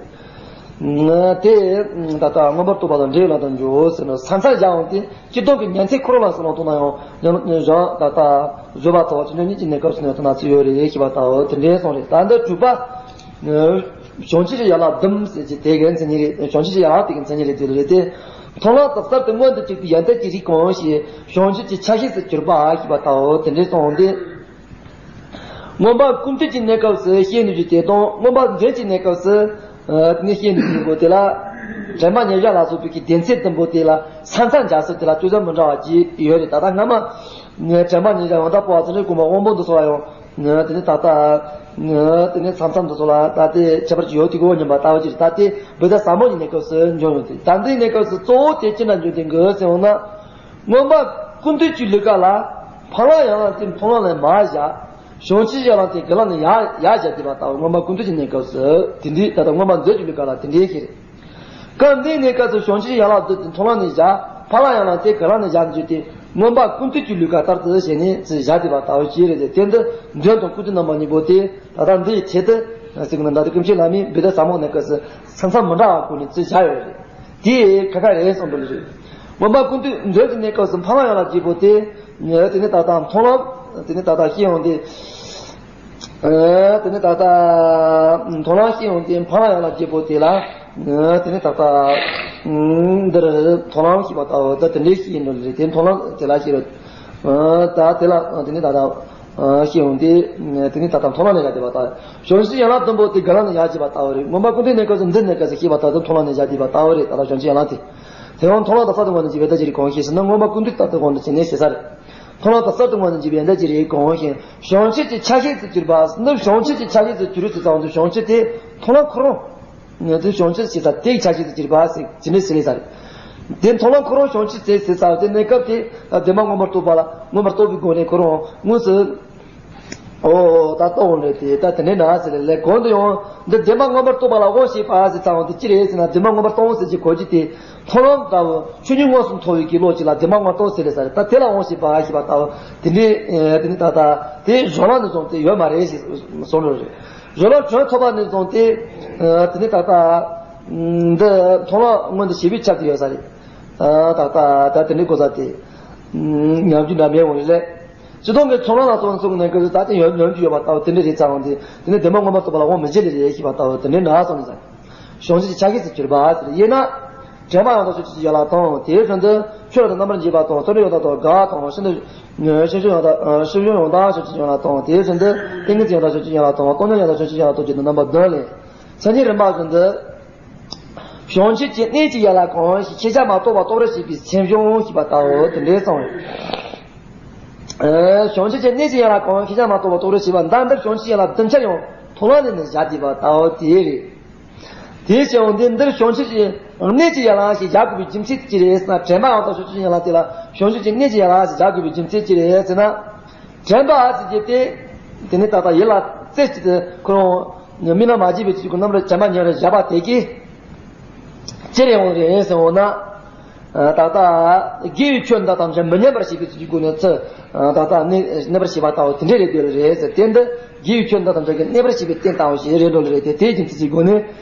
དེ་ད་ལྟ་མངོན་པར་རྟོགས་པ་དང་འབྲས་ཡི་ལམ་དུ་འཇོག་ཟེར་ནས་ས་མཚམས་བཞག་འོང་སྟེ། སྤྱིར་བཏང་གི་ཉན་ཐོས་འཁོར་ལ་སོགས་ལ་ལྟོས་ན་ཡང་། ཡང་ད་ལྟ་བཟོད་པ་དང་ཆོས་མཆོག་གཉིས་ཀྱི་གནས་སྐབས་སུ་ནི་ལྟོས་ན་ཚུལ་ཡོད་རེད་ཞེས་པ་ལྟ་བུ་དེ་འདྲའི་གསུངས་རེད། ད་འདི་དྲུག་པ། བྱང་ཆུབ་ཀྱི་ཡན་ལག་བདུན་ཟེར་གྱི་དེ་གའི་མཚན་ཉིད་རེད། བྱང་ཆུབ་ཀྱི་ཡན་ལག་དེ་གི་མཚན་ཉིད་རེད་དེ་རེད་དེ། མཐོང་ལམ་དང་གསར་དུ་མངོན་དུ་གྱུར་པའི་ཡོན་ཏན་གྱི་རིགས་གང་ཞིག་བྱང་ཆུབ་ཀྱི་ཆ་ཤས་སུ་གྱུར་པ་ཞེས་པ་ལྟ་བུ་དེ་འདྲའི་གསུངས་ཏེ། མངོན་པ་ཀུན་བཏུས་ཀྱི་གནས་སྐབས་སུ་བཤད་ནུས་ཀྱི་དེ་དང་། མངོན་པ་མཛོད་ཀྱི་གནས་སྐབས་སུ། ཨ། དེ་ནས་བཤད་ནུས་ཀྱི་གོ་དེ་ལ། དྲན་པ་ཉེར་བཞག་ལ་སོགས་པའི་གི་སྡེ་ཚན་བདུན་པོ་དེ་ལ་ས་མཚམས་སྦྱར་ས་དེ་ལ་དཔེ་བཟང་མི་འདྲ་བ་ཅིག་ཡོད་རེད། ད་ལྟ་སྔ་མ་དྲན་པ་ཉེར་བཞག་ཡང་དག་པོ་བ་ཚོ་ནི་དགོངས་པ་དབང་པོ་འདི་སོགས་ལ་ཡང་དེ་ནི་ད་ལྟ་དེ་ནི་ས་མཚམས་འདི་སོགས་ལ་ད་ལྟའི་ཁྱད་པར་ཅིག་ཡོད་དེ་གོ་སྙམ་པ་ལྟ་བུ་ཅིག་རེད། ད་ལྟའི་བུདྡྷ་ཟབ་མོ་གཉིས་གནས་སྐབས་སུ་འབྱུང་ཡོད་དེ། ད་འདིའི་གནས་སྐབས་སུ་གཙོ་བོ་དེ་ཅི་འདྲ་འབྱུང་དེ་གི་ཟེར་འོང་ན། མངོན་པ་ཀུན་བཏུས་ཀྱི་ལུས་ཀ་ལ་འཕང་ལམ་ཡན་ལག་དེ་མཐོང་ལམ་ནས་མར་བཞག་བྱང་ཆུབ་ཀྱི་ཡན་ལག་དེ་དགེ་ལམ་ནས་ཡར་ཡར་བཞག་བསྡད་པ་ལྟ་བུ། མངོན་པ་ཀུན་བཏུས་ཀྱི་གནས་སྐབས་སུ་དེ་འདྲའི་ད་ལྟ་མངོན་པ་མཛོད་ཀྱི་ལུས་ཀ་ལ་དེ་འདྲའི་ཞིག་རེད། སྐབས་འདིའི་གནས་སྐབས་སུ་བྱང་ཆུབ་ཀྱི་ཡན་ལག་བདུན་དེ་མཐོང་ལམ་ནས་བཞག་འཕང་ལམ་ཡན་ལག་དེ་དགེ་ལམ་ནས་བཞག་འཇུག་དེ་མངོན་པ་ཀུན་བཏུས་ཀྱི་ལུས་ཀ་ལྟར་དུ་བྱས་ནས་ཅིག་བཞག་བསྡད་པ་ལྟ་བུ་ཞིག་རེད་དེ། དེ་འདི་མདུན་དང་སྐུ་མདུན་རྣམ་པ་གཉིས་པོ་དེ་ད་ལྟ་འདི་ཡི་ཆེད་དུ་ཟེར་གི་ན། ད་ལྟ་ཀུན་མཁྱེན་བླ་མས་བུདྡྷ་ཟབ་མོ་གནས་སྐབས་སུ་ས་མཚམས་མི་འདྲ་བ་བཀོད་ནས་ཅིག་བཞག་ཡོད་རེད། དེ་ཁ་ཁ་རེད་གསུངས་པ་རེད། མངོན་པ་ཀུན་བཏུས་མཛོད་ཀྱི་གནས་སྐབས་སུ་འཕང་ལམ་ཡན་ལག་བརྒྱད་པོ་དེ། དེ་ནི་ད་ལྟ་མཐོང་ལམ། དེ་ནི་ད་ལྟ་ཤེས་ཡོན་དེ། དེ་ནི་ད་ལྟ་མཐོང་ལམ་ཤེས་ཡོན་དེ་འཕང་ལམ་ཡན་ལག་བརྒྱད་པོ་དེ་ལ། དེ་ནི་ད་ལྟ་འདིར་མཐོང་ལམ་ཤེས་པ་ལྟ་བུ་ད་དེ་འདྲའི་ཤེས་ཡོན་རེད་དེ། མཐོང་ལམ་དེ་ལ་ཤེས་རེད། ད་དེ་ལ་དེ་ནི་ད་ལྟ། ཨ་ཤེས་ཡོན་དེ། དེ་ནི་ད་ལྟ་མཐོང་ལམ་ནས་བཞག་བསྡད་པ་ལྟ་བུ། བྱང་ཆུབ་ཀྱི་ཡན་ལག་བདུན་པོ་དེ་དགེ་ལམ་ནས་ཡར་བཞག་པ་ལྟ་བུ་རེད། མངོན་པ་ཀུན་བཏུས་གནས་སྐབས་སུ་འདི་གནས་སྐབས་སུ་ཤེས་པ་ལྟ་བུ་མཐོང་ལམ་ནས་བཞག་བསྡད་པ་ལྟ་བུ་རེད། ད་ལྟ་བྱང་ཆུབ་ཀྱི་ཡན་ལག་དེ། དེ་ཡང་མཐོང་ལམ་དང་ས་དང་ངོ་ནས་འཇིག་པའི་བརྡ་ཅི་རིགས་གང་ཞེས་ཟེར་ན། མངོན་པ་ཀུན་བཏུས་ལྟར་དུ་དགོངས་ནས་བྱས་ནས་ཞེ་ས་རེད། མཐོང་ལམ་དང་ས་དང་ངོ་ནས་འཇིག་པའི་བརྡ་ཅི་རིགས་གང་ཞེས། བྱང་ཆུབ་ཀྱི་ཆ་ཤས་སུ་གྱུར་པ། འདི་བྱང་ཆུབ་ཀྱི་ཆ་ཤས་སུ་གྱུར་ཟེར་ཙམ་དུ་བྱང་ཆུབ་དེ་མཐོང་ལམ་ཁོ་རང་། ང་ཚོའི་བྱང་ཆུབ་ཞེས་ས་དེའི་ཆ་ཤས་སུ་གྱུར་པ་ཟེར་ཇི་འདྲའི་ཟེར་ལས་ས་རེད། དེ་མཐོང་ལམ་ཁོ་རང་བྱང་ཆུབ་ཟེར་ཟེར་ས་དེ་གནས་སྐབས་དེ་བདེན་པ་མངོན་པར་རྟོགས་པ་ལ་མངོན་པར་རྟོགས་པའི་སྒོ་ནས་ཁོ་རང་དངོས་སུ། ཨོ་ད་རྟོགས་འོང་རེད་དེ། ད་དེ་འདྲའི་ན་ཟེར་ལས་ལས་གོང་དུ་ཡང་འདི་བདེན་པ་མངོན་པར་རྟོགས་པ་ལ་དབང་བྱེད་པ་ཟེར་ཙམ་དེ་ཅི་རེད་ཟེར་ན། བདེན་པ་མངོན་པར་རྟོགས་ཟེར་གྱི་གོ་རྒྱུ་དེ་མཐོང་ལམ་ལྟ་བུ་ཆོས་ཉིད་དངོས་སུ་མཐོང་བའི་གི་བློ་གཅིག་ལ་བདེན་པ་མངོན་པར་རྟོགས་ཟེར་ལས་ས་རེད། ད་དེ་ལ་དབང་བྱེད་པ་ཞེས་པ་ལྟ་བུ་དེ་འདྲའི་དེ་ནི་ད་ལྟ་དེ་གཞུང་ལམ་ནས་བཟུང་སྟེ་ཡོད་མ་རེད་ཞེས་གསུངས་འགྲོ་རེད། གཞུང་ལམ་དོན་ཐོབ་པ་ནས་བཟུང་སྟེ། ཨ་དེ་ནི་ད་ལྟ། ཨ་འདི་མཐོང་ལམ་སྔོན་དུ་བྱས་པས་ཁྱབ་སྟེ་ཡོད་ས་རེད། ཨ་ད་ལྟ་ད་དེ་འདྲའི་གོ་ས་དེ། ཨ་ཉམས་རྒྱུ་འདྲ་མེད་འོང་རེད། སྤྱི་སྟོང་གི་ཚོགས་ལམ་ལ་སོགས་གསུངས་ནས་ཀྱི་ད་དེ་ཡོད་ཉམས་རྒྱུ་ཡོད་པ་ལྟ་བུ་དེ་འདྲ་རེད་ཙང་། དེ་དེ་ནི་བདེན་པ་མངོན་པར་རྟོགས་པ་ལ་དབང་མི་བྱེད་ལེ་རེད་ཞེས་པ་ལྟ་བུ་དེ་འདྲའི་ན་སོང་ནས་ས་རེད། བྱང་ཆུབ་ཀྱི་ཆ་ཤས་སུ་གྱུར་པ་ཟེར་ཡིན་ན། དྲན་པ་ཡང་དག་བྱང་ཆུབ་ཀྱི་ཡན་ལག་དང་། དེའི་ཚུལ་དུ་ཆོས་རབ་ཏུ་རྣམ་པར་འབྱེད་པ་དང་། ཚོགས་འདྲེན་ཡང་དག་དང་དགག་དང་། ཤིན་ཏུ་ཤེས་བྱ་ཡང་དག་ཤེས་བྱ་ཡང་དག་བྱང་ཆུབ་ཀྱི་ཡན་ལག་དང་། དེའི་ཚུལ་དུ་ཏིང་ངེ་འཛིན་ཡང་དག་བྱང་ཆུབ་ཀྱི་ཡན་ལག་དང་། སྟོང་ཉིད་ཡང་དག་བྱང་ཆུབ་ཀྱི་ཡན་ལག་དང་བཅས་ཏེ་རྣམ་པ་བདུན་ལས། མཚན་ཉིད་རིམ་པ་བཞིན་དུ། བྱང་ཆུབ་ཀྱི་གནས་ཀྱི་ཡན་ལག་གང་ཞིག་ཤེས་བྱ་མ་གཏོགས་པ་རྟོགས་པར་བྱེད་པའི་སེམས་བྱུང་ཞེས་པ་ལྟ་བུ་དེ་འདྲའི་གསུངས་རེད། ཨ་བྱང་ཆུབ་ཀྱི་གནས་ཀྱི་ཡན་ལག་གང་ཞིག་ཤེས་བྱ་མ་གཏོགས་པ་རྟོགས་པར་བྱེད་པ་འདི་འདིར་བྱང་ཆུབ་ཀྱི་ཡན་ལག་བདུན་ཆར་ཡང་མཐོང་ལམ་ལས་ནི་བཞག་བསྡད་པ་ལྟ་བུ་དེ་རེད། དེའི་ཕྱིར་འོང་དེ་འདིར་བྱང་ཆུབ་ཀྱི་གནས་ཀྱི་ཡན་ལག་ཞེས་བཞག་དགོས་པའི་རྒྱུ་མཚན་ཅི་རེད་ཟེར་ན། དྲན་པ་ཡང་དག་བྱང་ཆུབ་ཀྱི་ཡན་ལག་དེ་ལ་བྱང་ཆུབ་ཀྱི་གནས་ཀྱི་ཡན་ལག་ཞེས་བཞག་དགོས་པའི་རྒྱུ་མཚན་ཅི་རེད་ཟེར་ན། དྲན་པ་ཟེར་རྒྱུ་དེ། དེ་ནི་ད་ལྟ་ཡིད་ལ་རྩེ་གཅིག་ཏུ་ཁོ་རང་སྨིན་ལམ་མ་བརྗེད་པའི་ཚུལ་གྱིས་རྣམ་པར་དྲན་པ་ཉེ་བར་བཞག་པ་དེ་གིས། ཅི་རེད་འོང་རེད་ཟེར་འོང་ན། ད་ལྟ་དགེ་བའི་ཆོས་འདི་ཐམས་ཅད་མི་གནས་པར་བྱེད་པའི་ཚུལ་གྱི་སྒོ་ནས་ཚུར་ད་ལྟ་གནས་གནས་པར་བྱེད་པ་ལྟ་བུ་དེ་འདྲ་རེད་འདོད་རེད་ཟེར། དེ་འདི་དགེ་བའི་ཆོས་འདི་ཐམས་ཅད་ཀྱི་གནས་པར་བྱེད་པའི་རྟེན་ལྟ་བུ་ཞིག་རེད་འགྲོ་ལེ་རེད་དེ། དེའི་རྒྱུ་མཚན་གྱི་སྒོ་ནས་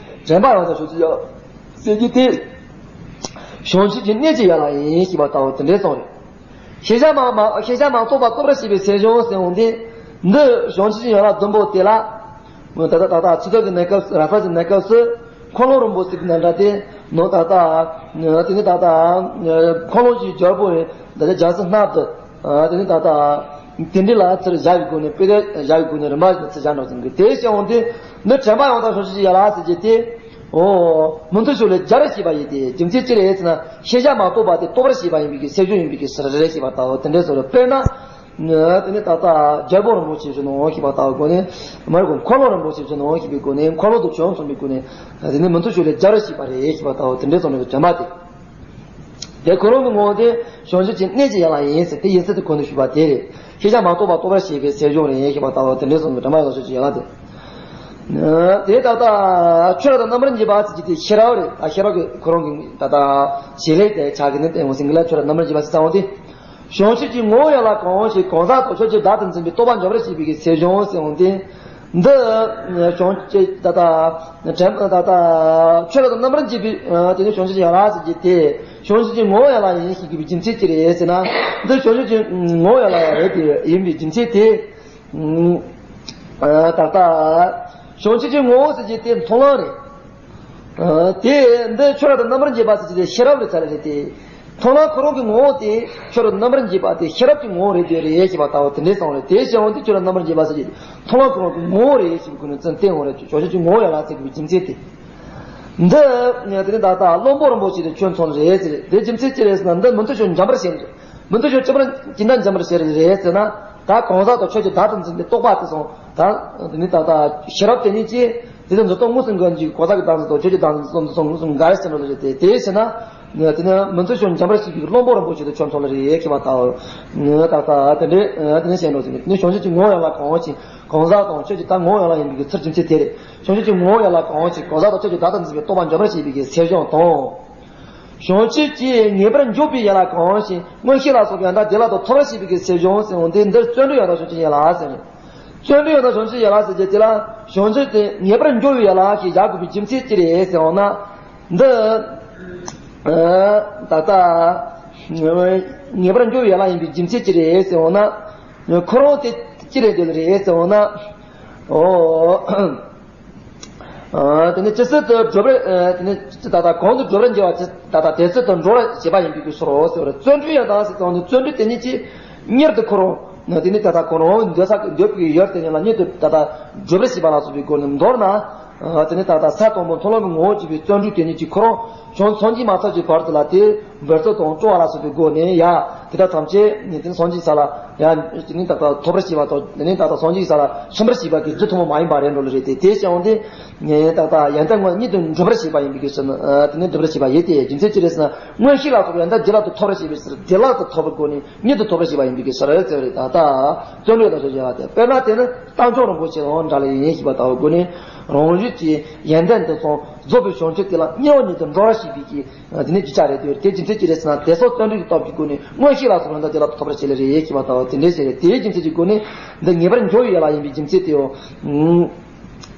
དྲན་པ་ཡང་དག་བྱང་ཆུབ་ཀྱི་ཟེར་རྒྱུ་དེ། བྱང་ཆུབ་ཀྱི་གནས་ཀྱི་ཡན་ལག་ཡིན་ཞེས་པ་ལྟ་བུ་དེ་འདྲའི་གསུངས་རེད། ཤེས་བྱ་མ་མ་ཤེས་བྱ་མ་གཏོགས་པ་རྟོགས་པར་བྱེད་པའི་སེམས་བྱུང་ཟེར་འོང་དེ། འདི་བྱང་ཆུབ་ཀྱི་ཡན་ལག་བདུན་པོ་དེ་ལ། ད་ལྟ་ད་ལྟ་ཚིག་ཐོ་གི་གནས་སྐབས་སུ། ར་ས་ཀྱི་གནས་སྐབས་སུ། འཁོར་ལོ་རིན་པོ་ཆེ་གི་རྣམ་གྲངས་དེ། ནོ་ད་ལྟ་དེ་ནི་ད་ལྟ་འཁོར་ལོ་གི་རྒྱལ་པོ་རེད། ད་ལྟ་རྒྱལ་སྲིད་སྣ་བདུན། དེ་ནི་ད་ལྟ་དེ་འདྲ་ལ་ཚུར་བཞག་པའི་སྒོ་ནས། དཔེ་དེ་བཞག་པའི་སྒོ་ནས་རིམ་པ་བཞིན་ཚུར་བཞག་འགྲོ་ཟིན་གི། དེ་བྱས་འོང་དེ། འདི་དྲན་པ་ཡང་དག་བྱང་ཆུབ་ཀྱི་ཡན་ལག་ཟེར་རྒྱུ་དེ། ཨོ། མུ་མཐུད་ཕྱོགས་ལས་སྦྱར་བར་བྱེད་པ་ཡིན་ཏེ། རྒྱུ་མཚན་ཅི་རེད་ཟེར་ན། ཤེས་བྱ་མ་གཏོགས་པ་དེ་རྟོགས་པར་བྱེད་པ་ཡིན་པའི་གི་སེམས་བྱུང་ཡིན་པའི་གི་ཕྱིར་རེད་ཞེས་པ་ལྟ་བུ་དེ་འདྲའི་བཟོ་རེད། དཔེར་ན། དེ་ནི་ད་ལྟ་རྒྱལ་པོ་རིན་པོ་ཆེ་བཞིན་ནོ་ཞེས་པ་ལྟ་བུའི་སྒོ་ནས། མ་རེད་གོ། འཁོར་ལོ་རིན་པོ་ཆེ་བཞིན་ནོ་ཞེས་པའི་སྒོ་ནས། འཁོར་ལོ་དང་ཆོས་མཚུངས་པའི་སྒོ་ནས། དེ་ནི་མུ་མཐུད་ཕྱོགས་ལས་སྦྱར་བར་བྱེད་པ་རེད་ཞེས་པ་ལྟ་བུ་དེ་འདྲའི་བཟོ་རེད། དྲན་པ་དེ། དེ་ཁོ་རང་གི་ངོ་བོ་དེ་བྱང་ཆུབ་ཀྱི་གནས་ཀྱི་ཡན་ལག་ཡིན་ཟེར། དེ་ཡིན་ཚུལ་དེ་གོང་དུ་ཞུས་པ་དེ་རེད། ཤེས་བྱ་མ་གཏོགས་པ་རྟོགས་པར་བྱེད་པའི་སེམས་བྱུང་རེད་ཞེས་པ་ལྟ་བུ་དེ་འདྲའི་གསུངས་པའི་དྲན་པ་ཡང་དག་བྱང་ཆུབ་ཀྱི་ཡན་ལག་དེ། དེ་ད་ལྟ་ཆོས་རབ་ཏུ་རྣམ་པར་འབྱེད་པ་ཟེར་གྱི་དེ་ཤེས་རབ་རེད། ད་ཤེས་རབ་ཀྱི་ཁོ་རང་གི་ད་ལྟ་བྱེད་ལས་དེ་ཆགས་ཀྱི་ནི་དེ་འོང་ཟིན་གྱི་ལ། ཆོས་རབ་རྣམ་པར་འབྱེད་པ་ཟེར་ཙམ་དེ། བྱང་ཆུབ་ཀྱི་ངོ་བོ་ཡན་ལག་གང་ཞིག་གང་ཟག་དང་ཕྱོགས་ཀྱི་བདག་ཏུ་འཛིན་པའི་རྟོག་པ་འཇོམས་པར་བྱེད་པའི་གི་སེམས་བྱུང་ཟེར་འོང་དེ། འདི་བྱང་ཆུབ་ད་ལྟ་དྲན་པ་ད་ལྟ་ཆོས་རབ་ཏུ་རྣམ་པར་འབྱེད་པའི་དེ་ནི་བྱང་ཆུབ་ཀྱི་ཡན་ལག་ཟེར་གྱི་དེ། བྱང་ཆུབ་ཀྱི་ངོ་བོ་ཡན་ལག་ཡིན་ཞེས་དགོས་པའི་རྒྱུ་མཚན་ཅི་རེད་ཟེར་ན། འདི་བྱང་ཆུབ་ཀྱི་ངོ་བོ་ཡན་ལག་རེད་དེ་ཡིན་པའི་རྒྱུ་མཚན་དེ། ད་ལྟ་བྱང་ཆུབ་ཀྱི་ངོ་བོ་ཟེར་གྱི་དེ་མཐོང་ལམ་རེད། ཨ་དེ་འདི་ཆོས་རབ་ཏུ་རྣམ་པར་འབྱེད་པ་ཟེར་གྱི་དེ་ཤེས་རབ་རེད་ཚར་རེད་དེ། མཐོང་ལམ་ཁོ་རང་གི་ངོ་བོ་དེ་ཆོས་རབ་ཏུ་རྣམ་པར་འབྱེད་པ་དེ་ཤེས་རབ་ཀྱི་ངོ་བོ་རེད་དེ་རེད་ཞེས་པ་ལྟ་བུ་དེ་འདྲའི་གསུངས་རེད། དེ་བྱས་འོང་དེ་ཆོས་རབ་རྣམ་པར་འབྱེད་པ་ཟེར་གྱི་མཐོང་ལམ་ཁོ་རང་གི་ངོ་བོ་རེད་ཞེས་པའི་སྒོ་ནས་ཙམ་བསྟན་འོང་རེད། བྱང་ཆུབ་ཀྱི་ངོ་བོ་ཡན་ལག་ཟེར་དགོས་པའི་རྒྱུ་མཚན་དེ། འདི་དེ་ནི་ད་ལྟ་བློན་པོ་རིན་པོ་ཆེ་དེ་ཁྱོད་མཚོན་རེད་ཟེར། དེ་རྒྱུ་མཚན་ཅི་རེད་ཟེར་ན། འདི་མུ་སྟེགས་ཤོག་འཇམ་པར་བྱེད། མུ་སྟེགས་ཤོག་ཅི་འདྲ་འཇམ་པར་བྱེད་རེད་ཟེར་ན། ད་གང་ཟག་དང་ཆོས་ཀྱི་བདག་ཏུ་འཛིན་པའི་རྟོག་པ་དེ་སོང་ད། དེ་ནི་ད་ལྟ་ཤེས་རབ་དེ་ཉིད་ཀྱིས་དེ་དོན་འཛིན་སྟངས་དངོས་སུ་འགལ་གྱི། གང་ཟག་གི་བདག་འཛིན་དང་ཆོས་ཀྱི་བདག་འཛིན་སོགས་དེ་སོང་དངོས་སུ་འགལ་ཟེར་འགྲོ་ལ་རེད་དེ། དེ་བྱས་ན། དེ་ནི་མུ་སྟེགས་ཤོག་འཇམ་པར་བྱེད་པའི་བློན་པོ་རིན་པོ་ཆེ་དེ་ཁྱོད་མཚོན་ལ་རེད་ཁྱེད་པ་ལྟ་བུ། ད་ལྟ་དེ་འདྲའི་དེ་ནི་བཤད་འགྲོ་ཟེར། དེ་ནི་བྱང་ཆུབ་ཀྱི་ངོ་བོ་ཡན་ལག་གང་ཞིག་གང་ཟག་དང་ཆོས་ཀྱི་བདག་ངོ་བོ་ཡན་ལག་ཡིན་པའི་ཚུལ་རྒྱུ་མཚན་དེ་རེད། བྱང་ཆུབ་ཀྱི་ངོ་བོ་ཡན་ལག་གང་ཞིག་གང་ཟག་དང་ཆོས་ཀྱི་བདག་ཏུ་འཛིན་པའི་རྟོག་པ་འཇམ་པར་བྱེད་པའི་གི་སེམས་བྱུང་དང་། བྱང་ཆུབ་ཀྱི་ངེས་པར་འཇོག་པའི་ཡན་ལག་གང་ཞིག་མངོན་ཤེས་ལ་སོགས་པའི་ཡང་དག་བདེ་བླག་ཏུ་ཐོབ་པར་བྱེད་པའི་གི་སེམས་བྱུང་ཟེར་བ་འདི། འདིར་བརྩོན་འགྲུས་ཡང་དག་བྱང་ཆུབ་ཡན་ལག་ཟེར། བརྩོན་འགྲུས་ཡང་དག་བྱང་ཆུབ་ཡན་ལག་ཟེར་རྒྱུ་དེ་ལ། བྱང་ཆུབ་དེ་ངེས་པར་འཇོག་པའི་ཡན་ལག་ཞེས་བཞག་དགོས་པའི་རྒྱུ་མཚན་ཅི་རེད་ཟེར་བ་ན། འདི་ད་ལྟ་ངེས་པར་འཇོག་པའི་ཡན་ལག་ཡིན་པའི་རྒྱུ་མཚན་ཅི་རེད་ཟེར་བ་ན། ཁོ་རང་དེ་ཅི་རེད་འདོད་རེད་ཟེར་བ་ན། ཨོ། ཨ། དེ་ནི་ཇི་སྲིད་དུ་བགྲོད་པར། ཨ། དེ་ནི་ད་ལྟ་གང་དུ་བགྲོད་པར་འགྱུར་བ་ཇི་ད་ལྟ་དེ་སྲིད་དུ་འགྲོ་བར་བྱེད་པ་ཡིན་པའི་གི་ཕྱིར་རོ་ཟེར་བར། བརྩོན་འགྲུས་ཡང་དག་ཟེར་ཙང་ནི་བརྩོན་འགྲུས་དེ་ཉིད་ཀྱིས་མྱུར་དུ་ཁོ་རང་དེ་ནི་ད་ལྟ་ཁོ་རང་འདོད་ས་འདོད་པའི་གི་ཡུལ་དེ་ཉིད་ལ་མྱུར་དུ་ད་ལྟ་བགྲོད་པར་བྱེད་པ་ལ་སོགས་པའི་སྒོ་ནས། མདོར་ན། ཨ། དེ་ནི་ད་ལྟ་ས་དང་པོ་མཐོང་ལམ་གྱི་ངོ་བོར་གྱུར་པའི་བརྩོན་འགྲུས་དེ་ཉིད་ཀྱིས་ཁོ་རང་བྱང་སངས་རྒྱས་མ་ཐོབ་ཀྱི་བར་དུ་ལ། དེ་འབད་རྩོལ་དང་སྤྲོ་བ་ལ་སོགས་པའི་སྒོ་ནས་ཡ་དེ་དག་ཐམས་ཅད་ནི་དེ་ནི་སངས་རྒྱས་ས་ལ་ཡ་དེ་ནི་ད་ལྟ་ཐོབ་པར་བྱེད་པ་དང་། དེ་ནི་ད་ལྟ་སངས་རྒྱས་ས་ལ་སོན་པར་བྱེད་པ་གི་རྒྱུ་ཐུན་མོང་མ་ཡིན་པ་རེད་འགྲོ་ལ་རེད་དེ། དེ་བྱས་འོང་དེ་ནི་ད་ལྟ་ཡོན་ཏན་ངོ་མ་མྱུར་དུ་འགྲུབ་པར་བྱེད་པ་ཡིན་པའི་གི་ཕྱིར། ཨ། དེ་ནི་འགྲུབ་པར་བྱེད་པ་ཡིན་ཏེ། རྒྱུ་མཚན་ཅི་རེད་ཟེར་ན། མངོན་ཤེས་ལ་སོགས་པའི་ཡོན་ཏན་བདེ་བླག་ཏུ་ཐོབ་པར་བྱེད་པའི་ཕྱིར། བདེ་བླག་ཏུ་ཐོབ་པའི་སྒོ་ནས་མྱུར་དུ་ཐོབ་པར་བྱེད་པ་ཡིན་པའི་གི་ཕྱིར་ཟེར་བ་རེད། ད་ལྟ་བརྩོན་འགྲུས་དང་ཆོས་ཅན་ཡང་དག་དེ། དཔེར་ན་དེ་ནི་རྟ་མཆོག་རིན་པོ་ཆེ་དང་འདྲ་ལ་ཡིན་ཞེས་པ་ལྟ་བུའི་སྒོ་ནས། རང་རྒྱུད་ཀྱི་ཡོན་ཏན་དེ་ཚོ་རྫོགས་པའི་བྱང་ཆུབ་དེ་ལ་དམྱལ་བ་ཉིད་དུ་འགྲོ་བར་བྱེད་པའི་གི་དེ་ནི་རྒྱུ་ཆ་རེད་དེ། དེ་རྒྱུ་མཚན་ཅི་རེད་ཟེར་ན། དེ་སོགས་བརྩོན་འགྲུས་ཀྱི་སྟོབས་ཀྱི་སྒོ་ནས་མངོན་ཤེས་ལ་སོགས་པའི་ཡོན་ཏན་བདེ་བླག་ཏུ་ཐོབ་པར་བྱེད་ལེ་རེད་ཞེས་པ་ལྟ་བུ་དེ་འདྲའི་ཞིག་རེད། དེའི་རྒྱུ་མཚན་གྱི་སྒོ་ནས་འདི་ངེས་པར་འཇོག་པའི་ཡན་ལག་ཡིན་པའི་རྒྱུ་མཚན་དེའོ།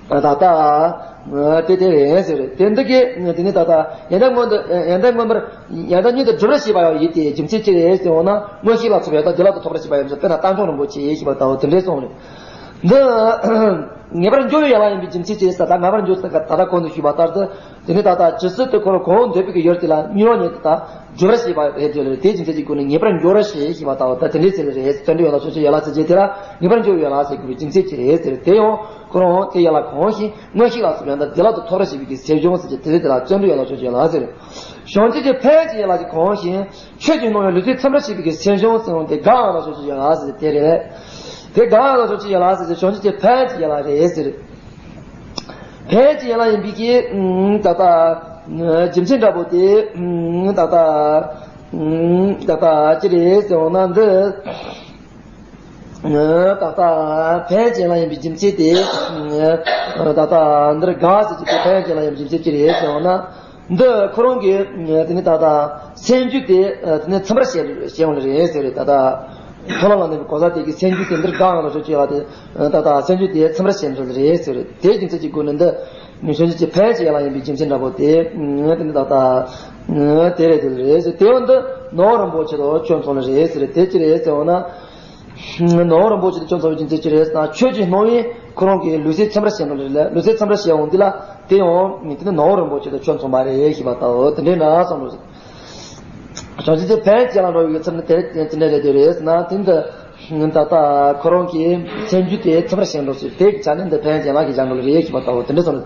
ད་ལྟ་དེ་དེ་རེད་ཟེར། དེ་འདི་གའི་དེ་ནི་ད་ལྟ་ཡོན་ཏན་མངོན་དུ་ཡོན་ཏན་མངོན་པར་ཡོན་ཏན་མྱུར་དུ་འགྲུབ་པར་བྱེད་པ་ཡང་ཡིན་ཏེ། རྒྱུ་མཚན་ཅི་རེད་ཟེར་བ་ན། མངོན་ཤེས་ལ་སོགས་པའི་ཡོན་ཏན་བདེ་བླག་ཏུ་ཐོབ་པར་བྱེད་པ་ཡིན་ཟེར། དཔེར་ན་རྟ་མཆོག་རིན་པོ་ཆེ་ཞེས་པ་ལྟ་བུ་དེ་འདྲའི་གསུངས་རེད། འདི་ངེས་པར་འཇོག་པའི་ཡན་ལག་ཡིན་པའི་རྒྱུ་མཚན་ཅི་རེད་ཟེར། ད་ངེས་པར་འཇོག་ཟེར་ད་ལྟ་གོང་དུ་ཞུས་པ་ལྟར་དུ། དེ་ནི་ད་ལྟ་ཇི་སྲིད་དུ་ཁོ་རང་གང་འདོད་པའི་གི་ཡུལ་དེ་ལ་མྱུར་བ་ཉིད་དུ་ད་འགྲོ་བར་བྱེད་པ་རེད་དེ། དེའི་རྒྱུ་མཚན་གྱི་སྒོ་ནས་ངེས་པར་འཇོག་པར་བྱེད་ཞེས་པ་ལྟ་བུ་ད་དེ་འདྲའི་ཚིག་རེད། བརྩོན་འགྲུས་ཡན་ལག་ཕྱོགས་ཆོས་ཡན་ལག་ཟེར་རྒྱུ་དེ་ལ་ངེས་པར་འཇོག་པའི་ཡན་ལག་ཟེར་དགོས་པའི་རྒྱུ་མཚན་ཅི་རེད་ཟེར། དེ་ཡང་ཁོ་རང་དེ་ཡན་ལག་གང་ཞིག་མངོན་ཤེས་ལ་སོགས་པའི་ཡོན་ཏན་བདེ་བླག་ཏུ་ཐོབ་པར་བྱེད་པའི་གི་སེམས་བྱུང་ཟེར་རྒྱུ་དེ་ལ་བརྩོན་འགྲུས་ཡན་ལག་ཕྱོགས་ཆོས་ཡན་ལག་ཟེར། བྱང་ཆུབ་ཀྱི་ཕན་ཡོན་གྱི་ཡན་ལག་གང་ཞིག་ཆོས་ཀྱི་སྣང་བས་ལུས་སེམས་ཚིམ་པར་བྱེད་པའི་གི་སེམས་བྱུང་ཟེར་བ་དེ་དགག་ཡན་ལག་ཕྱོགས་ཆོས་ཡན་ལག་ཟེར་རྒྱུ་དེ་རེད། དེ་དགག་ཡན་ལག་ཕྱོགས་ཆོས་ཡན་ལག་ཟེར་རྒྱུ་བྱང་ཆུབ་ཀྱི་ཕན་ཡོན་གྱི་ཡན་ལག་རེད་ཟེར། ཕན་ཡོན་གྱི་ཡན་ལག་ཡིན་པའི་གི་ད་ལྟ་རྒྱུ་མཚན་འདྲ་པོ་དེ་ད་ལྟ་ད་ལྟ་ཅི་རེད་ཟེར་བ་ན། འདི་ད་ལྟ་ཕན་ཡོན་གྱི་ཡན་ལག་ཡིན་པའི་རྒྱུ་མཚན་དེ་ད་ལྟ་འདིར་དགག་ཟེར་གྱི་དེ་ཕན་ཡོན་གྱི་ཡན་ལག་ཡིན་པའི་རྒྱུ་མཚན་ཅི་རེད་ཟེར་བ་ན། འདི་ཁོ་རང་གི་དེ་ནི་ད་ལྟ་སེམས་རྒྱུད་དེ་དེ་ནི་ཚིམ་པར་བྱེད་བྱེད་འོང་ལེ་རེད་ཟེར་རེད། ད་ལྟ་མཐོང་ལམ་ལ་གནས་པའི་གང་ཟག་དེ་གི་སེམས་རྒྱུད་དེ་འདིར་དགག་ཡན་ལག་ཕྱོགས་ཆོས་ཡན་ལག་དེ། ད་ལྟ་སེམས་རྒྱུད་དེ་ཚིམ་པར་བྱེད་འགྲོ་ལེ་རེད་ཟེར་རེད། དེའི་རྒྱུ་མཚན་གྱི་སྒོ་ནས་འདི་ནི་བྱང་ཆུབ་ཀྱི་ཕན་ཡོན་གྱི་ཡན་ལག་ཡིན་པའི་རྒྱུ་མཚན་འདྲ་པོ་དེ་དེ་ནི་ད་ལྟ་དེ་རེད་དེ་རེད་ཟེར། དེ་བ་འདི་ནོར་བུ་རིན་པོ་ཆེ་དང་ཁྱོད་མཚུངས་ལེ་རེད་ཟེར་རེད། དེ་ཅི་རེད་ཟེར་བ་ན། ནོར་བུ་རིན་པོ་ཆེ་དང་ཁྱོད་མཚུངས་པའི་རྒྱུ་མཚན་ཅི་རེད་ཟེར་ན། ཆོས་ཀྱི་སྣང་བས་ཁོ་རང་གི་ལུས་སེམས་ཚིམ་པར་བྱེད་འགྲོ་ལེ་རེད། ལུས་སེམས་ཚིམ་པར་བྱེད་འོང་དེ་ལ། དེ་ཡང་དེ་ནི་ནོར་བུ་རིན་པོ་ཆེ་དང་ཁྱོད་མཚུངས་པ་རེད་ཞེས་པ་ལྟ་བུ་དེ་འདྲའི་ནང་གསུངས་འདུག། བྱང་ཆུབ་ཀྱི་ཕན་ཡོན་ལ་འགྲོ་བའི་ཚུལ་ནི་དེ་དེ་འདྲ་རེད་དེ་རེད་ཟེར་ན། དེ་འདི་ད་ལྟ་ཁོ་རང་གི་སེམས་རྒྱུད་དེ་ཚིམ་པར་བྱེད་འགྲོ་ཟེར། དེ་གི་ཆ་ནས་འདི་ཕན་ཡོན་གྱི་ཡན་ལག་གི་སྦྱར་འགྲོ་ལེ་རེད་ཞེས་པ་ལྟ་བུ་དེ་འདྲ་གསུངས་འདུག།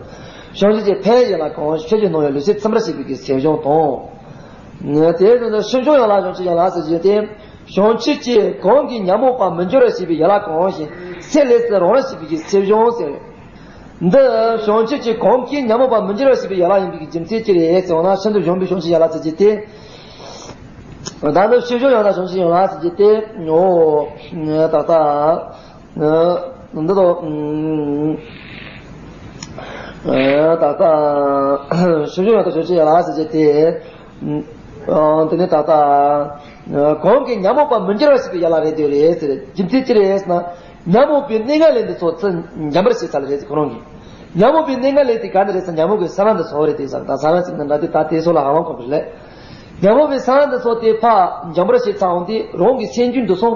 བྱང་ཆུབ་ཀྱི་ཕན་ཡོན་གྱི་ཡན་ལག་གང་ཞིག་ཆོས་ཀྱི་སྣང་བས་ལུས་སེམས་ཚིམ་པར་བྱེད་པའི་གི་སེམས་བྱུང་དང་། དེ་ནི་སེམས་བྱུང་ཡན་ལག་བྱང་ཆུབ་ཀྱི་ཡན་ལག་ཟེར་རྒྱུ་དེ། བྱང་ཆུབ་ཀྱི་གོང་གི་ཉོན་མོངས་པ་མི་འགྱུར་བར་བྱེད་པའི་ཡན་ལག་གང་ཞིག་སེམས་ལས་སུ་རང་བར་བྱེད་པའི་གི་སེམས་བྱུང་ཟེར། འདི་བྱང་ཆུབ་ཀྱི་གོང་གི་ཉོན་མོངས་པ་མི་འགྱུར་བར་བྱེད་པའི་ཡན་ལག་ཡིན་པའི་གི་རྒྱུ་མཚན་ཅི་རེད་ཟེར་བ་ན། ཤིན་ཏུ་གཞོམ་པའི་བྱང་ཆུབ་ཡན་ལག་ཟེར་རྒྱུ་དེ། ད་ནི་སེམས་བྱུང་ཡན་ལག་བྱང་ཆུབ་ཡན་ལག་ཟེར་རྒྱུ་དེ། འོ། ད་ལྟ་འདི་དང་། ད་ལྟ་སེམས་བྱུང་ཡན་ལག་བྱང་ཆུབ་ཡན་ལག་ཟེར་རྒྱུ་དེ། ཨ། དེ་ནི་ད་ལྟ་གོང་གི་ཉོན་མོངས་པ་མི་འགྱུར་བར་བྱེད་པའི་ཡན་ལག་རེད་དེ་རེད་ཟེར། རྒྱུ་མཚན་ཅི་རེད་ཟེར་ན། ཉོན་མོངས་པའི་གནས་ངན་ལས་འདི་ཚོ་ཚུར་འཇོམས་པར་བྱེད་ས་ལ་རེད་ཟེར་ཁོ་རང་གིས། ཉོན་མོངས་པའི་གནས་ངན་ལས་དེ་ག་འདྲ་རེད་ཟེར། ཉོན་མོངས་ཀྱི་ས་བོན་འདི་ཚོ་རེད་དེ་ཟེར། ད་ས་བོན་ཟེར་ན་འདྲ་དེ་ད་དེ་ཚོ་ལ་ཧ་ལམ་གོ་དགོས་རེད། ཉོན་མོངས་པའི་ས་བོན་འདི་ཚོ་དེ་ཕར་འཇོམས་པར་བྱེད་ཚར་འོང་དུས། རང་གི་སེམས་རྒྱུད་འདི་སོང་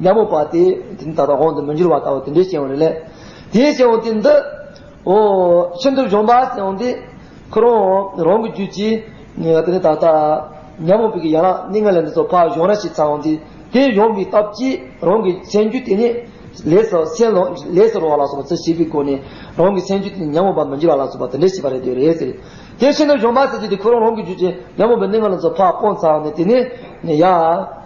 ཉོན་མོངས་པ་དེ་དེ་ནི་ད་ལྟ་འོང་དུ་མི་འགྱུར་བ་ལྟ་བུ་དེ་འདྲའི་བྱེད་འོང་རེད་ལས། དེ་བྱེད་འོང་དུས་འདི། ཨོ། ཤིན་ཏུ་གཞོམ་པ་ཟེར་འོང་དུས། ཁོ་རང་རང་གི་རྒྱུད་ཀྱི། དེ་ནི་ད་ལྟ་ཉོན་མོངས་པའི་གི་ཡན་ལག་གནས་ངན་ལས་འདི་ཚོ་ཕར་གཞོམ་ར་ཞིག་ཚར་འོང་དུས། དེ་གཞོམ་པའི་སྟབས་ཀྱིས་རང་གི་སེམས་རྒྱུད་དེ་ནི་ ལས་སུ་སེམས་ལ་ལས་སུ་རོལ་བ་ལ་སོགས་པ་ཚུལ་བྱེད་པའི་སྒོ་ནས་རང་གི་སེམས་རྒྱུད་དེ་ཉོན་མོངས་པ་མི་འགྱུར་བ་ལ་སོགས་པ་དེ་འདྲ་བྱེད་པ་རེད་དེ་རེད་ཟེར། དེ་ཤིན་ཏུ་གཞོམ་པ་ཟེར་རྒྱུ་དེ་ཁོ་རང་རང་གི་རྒྱུད་ཀྱི་ཉོན་མོངས་པའི་གནས་ལྔ་ལ་སོགས་ཕར་སྤངས་ཚར་ནས་དེ་ནས་ཡ་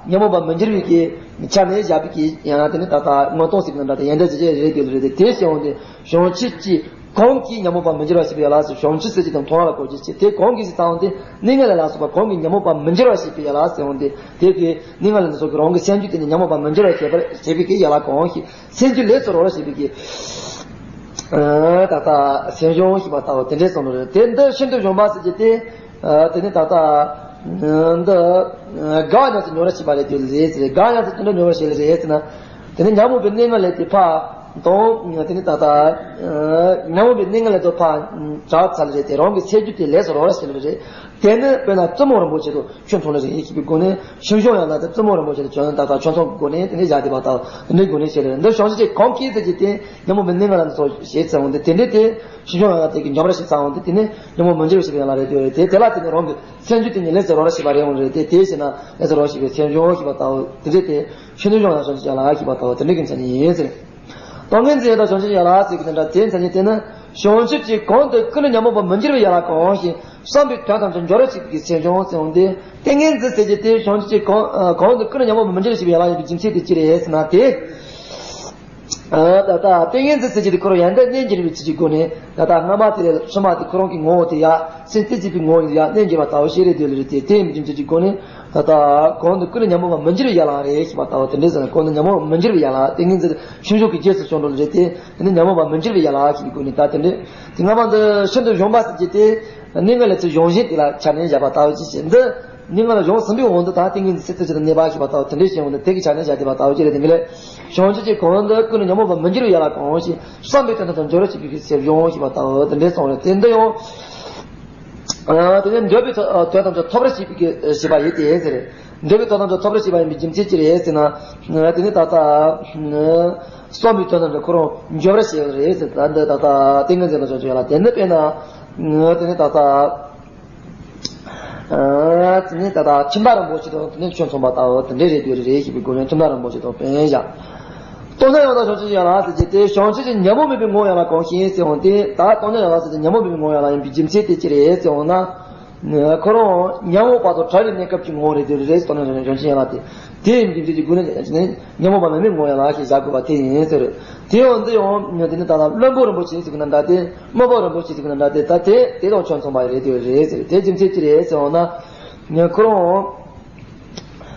ཉོན་མོངས་པ་མི་འགྱུར་བའི་གི་ཆ་ནས་བཞག་པའི་གི་ཡང་དེ་ནི་ད་ལྟ་མངོན་རྟོགས་ཟེར་གི་ན་འདྲ་དེ་ཡན་ཏན་ཅི་ཅི་རེད་དེ་རེད་དེ་དེ་བྱས་འོང་དུས་བྱང་ཆུབ་ཀྱི་གང་གིས་ཉོན་མོངས་པ་མི་འགྱུར་བ་བྱེད་པའི་ཡན་ལག་ཟེར། བྱང་ཆུབ་ཟེར་གྱི་དང་མཐོང་ལ་གོ་རྒྱུ་བྱེད་དེ་གང་གིས་ཟེར་ཙམ་དེ་གནས་ལྔ་ལས་ལ་སོགས་པ་གང་གིས་ཉོན་མོངས་པ་མི་འགྱུར་བ་བྱེད་པའི་ཡན་ལག་ཟེར་འོང་དེ་དེ་གི་གནས་ལྔ་ལས་ལ་སོགས་ཀྱི་རང་གི་སེམས་རྒྱུད་དེ་ནི་ཉོན་མོངས་པ་མི་འགྱུར་བ་བྱེད་པར་བྱེད་པའི་གི་ཡན་ལག་གང་ཞིག་སེམས་རྒྱུད་ལས་སུ་རོལ་བྱེད་པའི་གི་ད་ལྟ་སེམས་བྱུང་ཞེས་པ་ལྟ་བུ་དེ་འདྲའི་བསམ་བློ་རེད། དེ་འདི་ཤིན་ཏུ་གཞོམ་པ་ཟེར་གྱི་དེ་དེ་ནི་ད་ལྟ་འདི་དགག་ཉམས་སུ་ཉོན་ར་བྱེད་པ་རེད་དེ་རེད་ཟེར། དགག་ཉམས་སུ་དེ་འདྲ་ཉོན་ར་བྱེད་ལ་རེད་ཟེར་ན། དེ་ནི་ཉོན་མོངས་པའི་གནས་ལྔ་ལས་དེ་ཕར་དང་། དེ་ནི་ད་ལྟ་ཉོན་མོངས་པའི་གནས་ལྔ་ལས་དེ་ཕར་བྲལ་ཚར་ལ་རེད་དེ་རང་གི་སེམས་རྒྱུད་དེ་ལས་སུ་རོལ་ར་བྱེད་ལ་རེད། དེ་ནི་དཔེར་ན་བཙུན་མོ་རིན་པོ་ཆེ་དང་ཆོས་མཐོང་ལ་རེད་ཞེས་པའི་སྒོ་ནས་ཤིན་སྦྱངས་ཡན་ལག་དེ་བཙུན་མོ་རིན་པོ་ཆེ་དང་ཆོས་ད་ལྟ་ཆོས་མཐོང་གི་སྒོ་ནས་དེ་ནི་བཞག་བསྡད་པ་ལྟ་བུ་དེ་འདྲའི་སྒོ་ནས་བྱེད་ལ་རེད། འདི་བྱང་ཆུབ་ཀྱི་གང་གིས་ཟེར་གྱི་དེ་ཉོན་མོངས་པའི་གནས་ལྔ་ལ་འདི་ཚོ་བྱེད་ཚར་འོང་དེ་དེ་འདྲའི་དེ་ཤིན་སྦྱངས་ཡན་ལག་དེ་གི་འཇོམས་ར་བྱེད་ཚར་འོང་དེ་དེ་ནི་ཉོན་མོངས་མི་འགྱུར་བ་བྱེད་པའི་ཡན་ལག་རེད་དེ་རེད་དེ་དེ་ལ་དེ་ནི་རང་གི་སེམས་རྒྱུད་དེ་ཉིད་ལས་སུ་རོལ་ར་བྱེད་པ་རེད་འོང་རེད་དེ། དེ་བྱས་ན་ལས་སུ་རོལ་བྱེད་པའི་སེམས་བྱུང་ཞེས་པ་ལྟ་བུ་དེ་འདྲའི་དེ་ཤིན་ཏུ་བྱུང་ཡང་བྱང་ཆུབ་ཀྱི་ཡན་ལག་ཞེས་པ་ལྟ་བུ་དེ་འདྲའི་གི་མཚན་ཉིད་ཡིན་ཟེར། ཏིང་ངེ་འཛིན་དང་བྱང་ཆུབ་ཀྱི་ཡན་ལག་ཟེར་གྱི་དེ་འདྲ་དེའི་མཚན་ཉིད་དེ་ནི་བྱང་ཆུབ་ཀྱི་གང་དུ་ཀུན་ནས་ཉོན་མོངས་པ་མི་འགྱུར་བའི་ཡན་ལག་གང་ཞིག་བསམ་པའི་དོན་ཐམས་ཅད་འབྱོར་བར་བྱེད་པའི་སེམས་བྱུང་ཟེར་འོང་དེ། ཏིང་ངེ་འཛིན་ཟེར་གྱི་དེ་བྱང་ཆུབ་ཀྱི་གང་གང་དུ་ཀུན་ནས་ཉོན་མོངས་པ་མི་འགྱུར་བར་བྱེད་པའི་ཡན་ལག་ཡིན་པའི་རྒྱུ་མཚན་དེ་ཅི་རེད་ཟེར་ན་དེ། ད་ལྟ་ཏིང་ངེ་འཛིན་ཟེར་གྱི་དེ་ཁོ་རང་ཡོན་ཏན་རྣལ་འབྱོར་བའི་ཚུལ་གྱི་སྒོ་ནས་ད་ལྟ་སྔ་མ་དེ་ལས་ཕྱི་མ་དེ་ཁོ་རང་གི་ངོ་བོ་དེ་ཡ་སེམས་རྩེ་གཅིག་པའི་ངོ་བོ་ཡ་རྣལ་འབྱོར་བ་ལྟ་བུ་ཞིག་རེད་དེ་ལ་རེད་དེ། དེ་ཡིན་པའི་རྒྱུ་མཚན་གྱི་སྒོ་ནས་ད་ལྟ་གང་དུ་ཀུན་ནས་ཉོན་མོངས་པ་མི་འགྱུར་བའི་ཡན་ལག་རེད་ཞེས་པ་ལྟ་བུ་དེ་འདྲའི་ཟེར་ན། གང་དུ་ཉོན་མོངས་པ་མི་འགྱུར་བའི་ཡན་ལག་ཏིང་ངེ་འཛིན་ཤིན་སྦྱངས་ཀྱི་རྗེས་སུ་བྱུང་འགྲོ་ལ་རེད་དེ། དེ་ནི་ཉོན་མོངས་པ་མི་འགྱུར་བའི་ཡན་ལག་ཞེས་པའི་སྒོ་ནས་ད་དེ་འདྲའི་དེ་སྔ་མ་འདི་ཤིན་ཏུ་གཞོམ་པ་ཟེར་གྱི་དེ་གནས་ལྔ་ལས་ཚུར་གཞོམ་བཞིན་དེ་ལ་ཆ་ནས་བཞག་པ་ལྟ་བུ་ཅིག་བྱས། འདི་གནས་ལྔ་ལ་གཞོམ་ཟིན་པའི་འོག་ཏུ་ད་ཏིང་ངེ་འཛིན་སེམས་རྩེ་གཅིག་ཏུ་གནས་པ་ཞེས་པ་ལྟ་བུ་དེ་འདྲའི་བྱས་འོང་དུས་དེ་གི་ཆ་ནས་བཞག་བསྡད་པ་ལྟ་བུ་ཅིག་རེད། དེ་འདི་ལས་བྱང་ཆུབ་ཀྱི་གང་དུ་ཀུན་ནས་ཉོན་མོངས་པ་མི་འགྱུར་བའི་ཡན་ལག་གང་ཞིག་བསམ་པའི་དོན་དམ་དུ་འབྱོར་བར་བྱེད་པའི་སེམས་བྱུང་ཞེས་པ་ལྟ་བུ་དེ་འདྲའི་གསུངས་རེད། དེ་འདི་ཡང་། ཨ། དེ་ནས་འདོད་པའི་དོན་ཐམས་ཅད་ཐོབ་པར་བྱེད་པའི་བྱེད་པ་ཡིན་ཏེ་ཟེར། འདོད་པའི་དོན་ཐམས་ཅད་ཐོབ་པར་བྱེད་པ་ཡིན་པའི་རྒྱུ་མཚན་ཅི་རེད་ཟེར་ན། དེ་ནི་ད་ལྟ་བསམ་པའི་དོན་ཐམས་ཅད་ཁོ་རང་འབྱོར་བར་བྱེད་པ་རེད་ཟེར། ད་འདི་ད་ལྟ་ཏིང་ངེ་འཛིན་ལ་བྱང་ཆུབ་ཡན་ལག་དེ་ནི་དཔེར་ན། དེ་ནི་ད་ལྟ། དེ་ནི་ད་ལྟ་ཐིམ་པ་རིན་པོ་ཆེ་དང་དེ་ནི་ཆོས་མཚུངས་པ་ལྟ་བུ་དེ་འདྲའི་རེད་དེ་རེད་ཞེས་པའི་སྒོ་ནས་ཐིམ་པ་རིན་པོ་ཆེ་དང་དཔེ་བཞག་སྟོང་ཉིད་ཡང་དག་བྱང་ཆུབ་ཀྱི་ཡན་ལག་ཟེར་གྱི་དེ་བྱང་ཆུབ་ཀྱི་ཉོན་མོངས་མེད་པའི་ངོ་བོ་ཡན་ལག་གང་ཞིག་ཟེར་འོང་དེ། ད་སྟོང་ཉིད་ཡང་དག་ཟེར་གྱི་ཉོན་མོངས་མེད་པའི་ངོ་བོ་ཡན་ལག་ཡིན་པའི་རྒྱུ་མཚན་དེ་ཅི་རེད་ཟེར་འོང་ན། ཁོ་རང་ཉོན་མོངས་པ་དང་བྲལ་བའི་གནས་སྐབས་ཀྱི་ངོ་བོ་རེད་དེ་རེད། སྟོང་ཉིད་བྱང་ཆུབ་ཀྱི་ཡན་ལག་དེ། དེ་ཡིན་པའི་རྒྱུ་མཚན་གྱི་སྒོ་ནས་ཉོན་མོངས་པ་མེད་པའི་ངོ་བོ་ཡན་ལག་ཞེས་བཞག་དགོས་པ་དེ་ཡིན་ཟེར། དེ་ཡང་འདི་ཡང་དེ་ནི་ད་ལྟ་བློན་པོ་རིན་པོ་ཆེ་ཟེར་གི་ན་འདྲ་སྟེ། སྨན་པ་རིན་པོ་ཆེ་ཟེར་གི་ན་འདྲ་སྟེ། ད་དེ་དེ་དང་ཆོས་མཚུངས་པ་རེད་དེ་རེད་ཟེར། དེ་རྒྱུ་མཚན་ཅི་རེད་ཟེར་འོང་ན། ཁོ་རང་།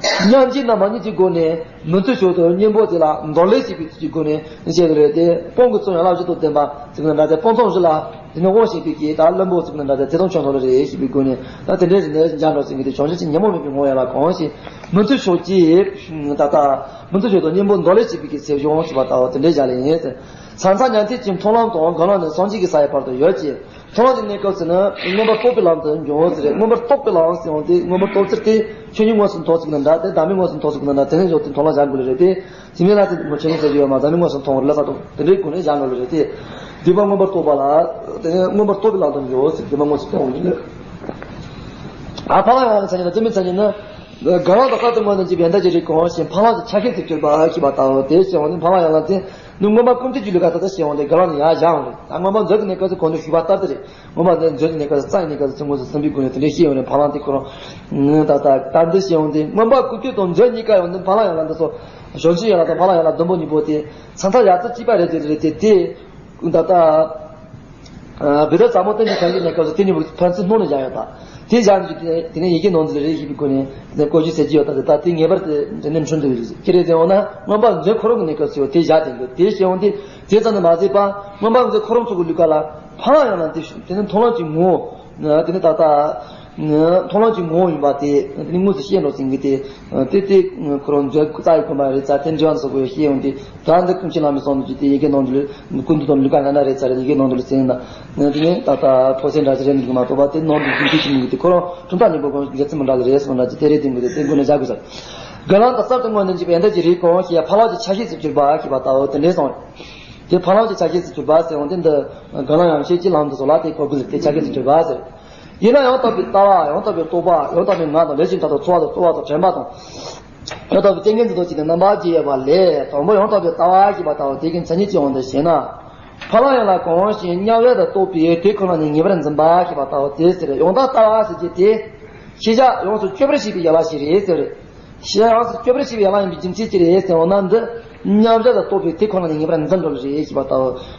མཉམ་གཞག་རྣམ་པ་གཉིས་ཀྱི་སྒོ་ནས་མི་འཚོ་ཞོར་དུ་གཉེན་པོ་དེ་ལ་འདོར་ལེན་བྱེད་པའི་ཚུལ་གྱི་སྒོ་ནས་བཤད་ཀྱི་རེད་དེ། སྤང་གི་ཚུལ་ཡན་ལག་བཞི་དང་ལྡན་པ་ཟེར་གི་ན་འདྲ་སྟེ། སྤང་ཚང་བཞི་ལ་དེ་ནས་དབང་བྱེད་པའི་གི་ད་བློན་པོ་ཟེར་གི་ན་འདྲ་སྟེ། དེ་དང་ཆོས་མཚུངས་རེད་ཞེས་པའི་སྒོ་ནས་ད་དེ་འདྲའི་རིགས་ནས་སྦྱར་འགྲོ་ཟེར་གི་དེ། བྱང་ཆུབ་ཀྱི་ཉོན་མོངས་མེད་པའི་ངོ་བོ་ཡན་ལག་གང་ཞིག་མི་འཚོ་ཞོར་གྱི་ད་ལྟ་མི་འཚོ་ཞོར་དུ་གཉེན་པོ་འདོར་ལེན་བྱེད་པའི་གི་ཚུལ་བྱུང་ཞེས་པ་ལྟ་བུ་དེ་འདྲའི་བཞག་ལེ་ཡིན་ཟེར། ས་མཚམས་ཉན་ཐོས་ཀྱི་མཐོང་ལམ་དང་རྒན་ལགས་ནས་སངས་རྒྱས་ཀྱི་ས་ཡི་བར་དུ་ཡོད་ཅེས། མཐོང་ལམ་གྱི་གནས་སྐབས་སུ་ནི་མངོན་པར་རྟོགས་པའི་ལམ་དུ་འགྱུར་ཟེར། མངོན་པར་རྟོགས་པའི་ལམ་ཟེར་ཡོང་དུས། མངོན་པར་རྟོགས་ཚུལ་དེ་ཆོས་ཉིད་མངོན་སུམ་མཐོང་ཚུལ་གྱི་ན་འདྲ་སྟེ། བདག་མེད་མངོན་སུམ་མཐོང་ཚུལ་གྱི་ན་འདྲ་དེ་ནས་བཟུང་སྟེ་མཐོང་ལམ་སྦྱང་དགོས་ལེ་རེད་དེ། དེ་མིན་ལ་དེ་མོ་ཆོས་ཉིད་ཟེར་རྒྱུ་ཡོད་མ། བདག་མེད་མངོན་སུམ་མཐོང་བ་ལ་ས་དང་དེ་འདྲའི་སྒོ་ནས་སྦྱང་དགོས་ལེ་རེད་དེ། སྡིག་པ་མངོན་པར་རྟོགས་པ་ལ་དེ་ནས་མངོན་པར་རྟོགས་པའི་ལམ་དུ་འགྱུར་ཟེར། སྡིག་པ་མངོན་སུམ་མཐོང་བ་ཡིན་ལེ། ཨ། ཕ་ལ་ཡང་ལ་མཚན་ཉིད་ན་དེ་མིན་མཚན་ཉིད་ན། རྒན་ལགས་དང་གསར་དུ་སྔོན་དུ་འཇུག་པའི་ཡོན་ཏན་གྱི་རིགས་གང་ཞིག་ཕ་ལ་གྱི་ཆ་ཤས་སུ་གྱུར་པ་ཞེས་པ་ལྟ་བུ་དེ་ཟེར་བ་ནི། ཕ་ལ་ཡང་ལ་དེ་ནི་མངོན་པ་ཀུན་བཏུས་ཀྱི་ལུས་ཀ་ད་ལྟ་ཟེར་བ་ལས་རྒན་ལགས་ནི་ཡར་བཞག་འོང་རེད། ད་མངོན་པ་མཛོད་ཀྱི་གནས་སྐབས་སུ་གོང་དུ་ཞུས་པ་ལྟར་དུ་རེད། མངོན་པ་འདི་མཛོད་ཀྱི་གནས་སྐབས་སུ་རྩ་ཡི་གནས་སྐབས་སུ་ཚུར་མངོན་སུམ་ཟིན་པའི་སྒོ་ནས་དེ་འདྲའི་ཤེས་ཡོང་རེད། ཕ་ལ་དེ་ཁོ་རང་ད་ལྟ་ད་འདི་ཤེས་ཡོང་དུས། མངོན་པ་ཀུན་བཏུས་དང་མཛོད་གཉིས་ཀ་ཡང་ནི་ཕ་ལ་ཡང་ལ་འདི་ཚོ་བྱང་ཆུབ་ཡན་ལག་དང་ཕ་ལ་ཡན་ལག་བདུན་པོ་གཉིས་པོ་དེ་ས་མཚམས་ཡ་རྩེ་གཅིག་པ་རེད་དེ་རེད་དེ་དེ། ད་ལྟ། ཨ། བི་ད་ཟབ་མོ་བསྟན་བཅོས་ཐམས་ཅད་གནས་སྐབས་སུ་དེ་གཉིས་པོ་ཕན་ཚུན་སྣང་ནས་བཞག་ཡོད་ད། དེ་བཞག་འདུག་དེ་དེ་ནས་ཡི་གེ་ནང་དུ་རེ་རེ་བཞིན་པའི་སྒོ་ནས་དེ་བཀོད་རྒྱུ་ཟེར་གྱི་ཡོད་ད། དེ་ད་དེ་ངེས་པར་དུ་དེ་ནས་འཁྲུལ་འདུག་ཅི་རེད་ཟེར་འོང་ན། མངོན་པ་མཛོད་ཁོ་རང་གི་གནས་སྐབས་སུ་ཡོད་དེ་བཞག་དེ་འདུག་དེ་བྱས་འོང་དུས་དེ་ཙམ་དུ་མ་ཟད་པ། མངོན་པ་མཛོད་ཁོ་རང་ཚོ་གི་ལུས་ཀ་ལ་ཕ་ལ་ཡང་ལ་དེ་དེ་ནི་མཐོང་ལམ་གྱི་ངོ་བོ། དེ་ནི་ད་ལྟ། མཐོང་ལམ་གྱི་ངོ་བོ་ཡིན་པ་དེ་དེ་ནི་དངོས་སུ་ཤེས་འགྲོ་ཟིན་གྱི་དེ། དེ་དེ་ཁོ་རང་མཛོད་རྩ་ཡི་དགོན་པ་རེད་ཙང་དེ་འབྲེལ་བ་སོགས་པའི་ཤེས་ཡོང་དུས། ད་འདི་ཀུན་མཁྱེན་བླ་མའི་གསུང་དུ་བརྒྱུད་དེ་ཡི་གེ་ནང་དུ་ཀུན་བཏུས་དང་ལུས་ཀ་ལྔ་ན་རེ་ཙམ་རེ་ཡི་གེ་ནང་དུ་ཟིན་ན། དེ་ནས་ད་ལྟ་ཕོ་སེ་འདྲ་ཞིག་རེད་འདུག་མ་གཏོགས་པ། དེ་ནང་དུ་རྒྱུན་མཐུད་ཀྱི་མི་འདུག་དེ་ཁོ་རང་གྲུབ་མཐའ་གཉིས་པོ་གང་རྒྱལ་ཚུལ་མི་འདྲ་ལ་རེད་ཟེར་མི་འདྲ་ཅི་དེ་རེད་དེ་འདུག་དེ་དེ་སྒོ་ནས་བཞག་དགོས་ཟེར། རྒན་ལགས་དང་གསར་དུ་སྔོན་དུ་འཇུག་པའི་ཡོན་ཏན་གྱི་རིགས་གང་ཞིག་ཕ་ལ་གྱི་ཆ་ཤས་སུ་གྱུར་པ་ཞེས་པ་ལྟ་བུ་དེ་འདྲའི་གསུངས། དེ་ཕ་ལ་གྱི་ཆ་ཤས་སུ་གྱུར་པ་ཟེར་འོང་དུས་འདི་རྒན་ལགས་ཡང་ཤེས་ཀྱི་ལམ་དུ་སོགས་ལ་དེ་གོ་དགོས་ཟེར། དེ་ཆ་ཤས་སུ་གྱུར་པ་ཟེར། ཡིན་ན་ཡང་དག་པའི་ལྟ་བ། ཡང་དག་པའི་རྟོག་པ། ཡང་དག་པའི་ངག་དང་ལས་ཀྱི་མཐའ་དང་། ཚོར་བ་དང་རྟོག་པ་དང་དྲན་པ་དང་། ཡང་དག་པའི་ཏིང་ངེ་འཛིན་རྡོ་རྗེ་ནི་རྣམ་པ་བརྒྱད་ཡོད་པ་ལས། དང་པོ་ཡང་དག་པའི་ལྟ་བ་ཞེས་པ་ལྟ་བུ་དེ་གི་མཚན་ཉིད་ཅི་ཡོང་དུ་ཞེ་ན། ཕ་ལ་ཡང་ལ་གང་ཞིག་མཉམ་གཞག་ཏུ་རྟོགས་པའི་དེ་ཁོ་ན་ནི་ངེས་པར་འཛིན་པ་ཞེས་པ་ལྟ་བུ་དེ་ཟེར། ཡང་དག་ལྟ་བ་ཟེར་རྒྱུ་དེ། ཤེས་བྱ་ཡོངས་སུ་གཅོད་པར་བྱེད་པའི་ཡན་ལག་ཞིག་རེད་ཟེར། ཤེས་བྱ་ཡོངས་སུ་གཅོད་པར་བྱེད་པའི་ཡན་ལག་ཡིན་པའི་རྒྱུ་མཚན་ཅི་རེད་ཟེར་བ་ན། འདི་མཉམ་གཞག་ཏུ་རྟོགས་པའི་དེ་ཁོ་ན་ནི་ངེས་པར་འཛིན་འགྲོ་བ་རེད་ཞེས་པ་ལྟ་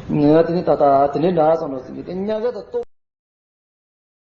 བུ། དེ་ནི་ད་ལྟ་དེ་ནི་འདྲ་སོང་འགྲོ་ཟེར་གྱི་དེ་མཉམ་གཞག་ཏུ་རྟོགས།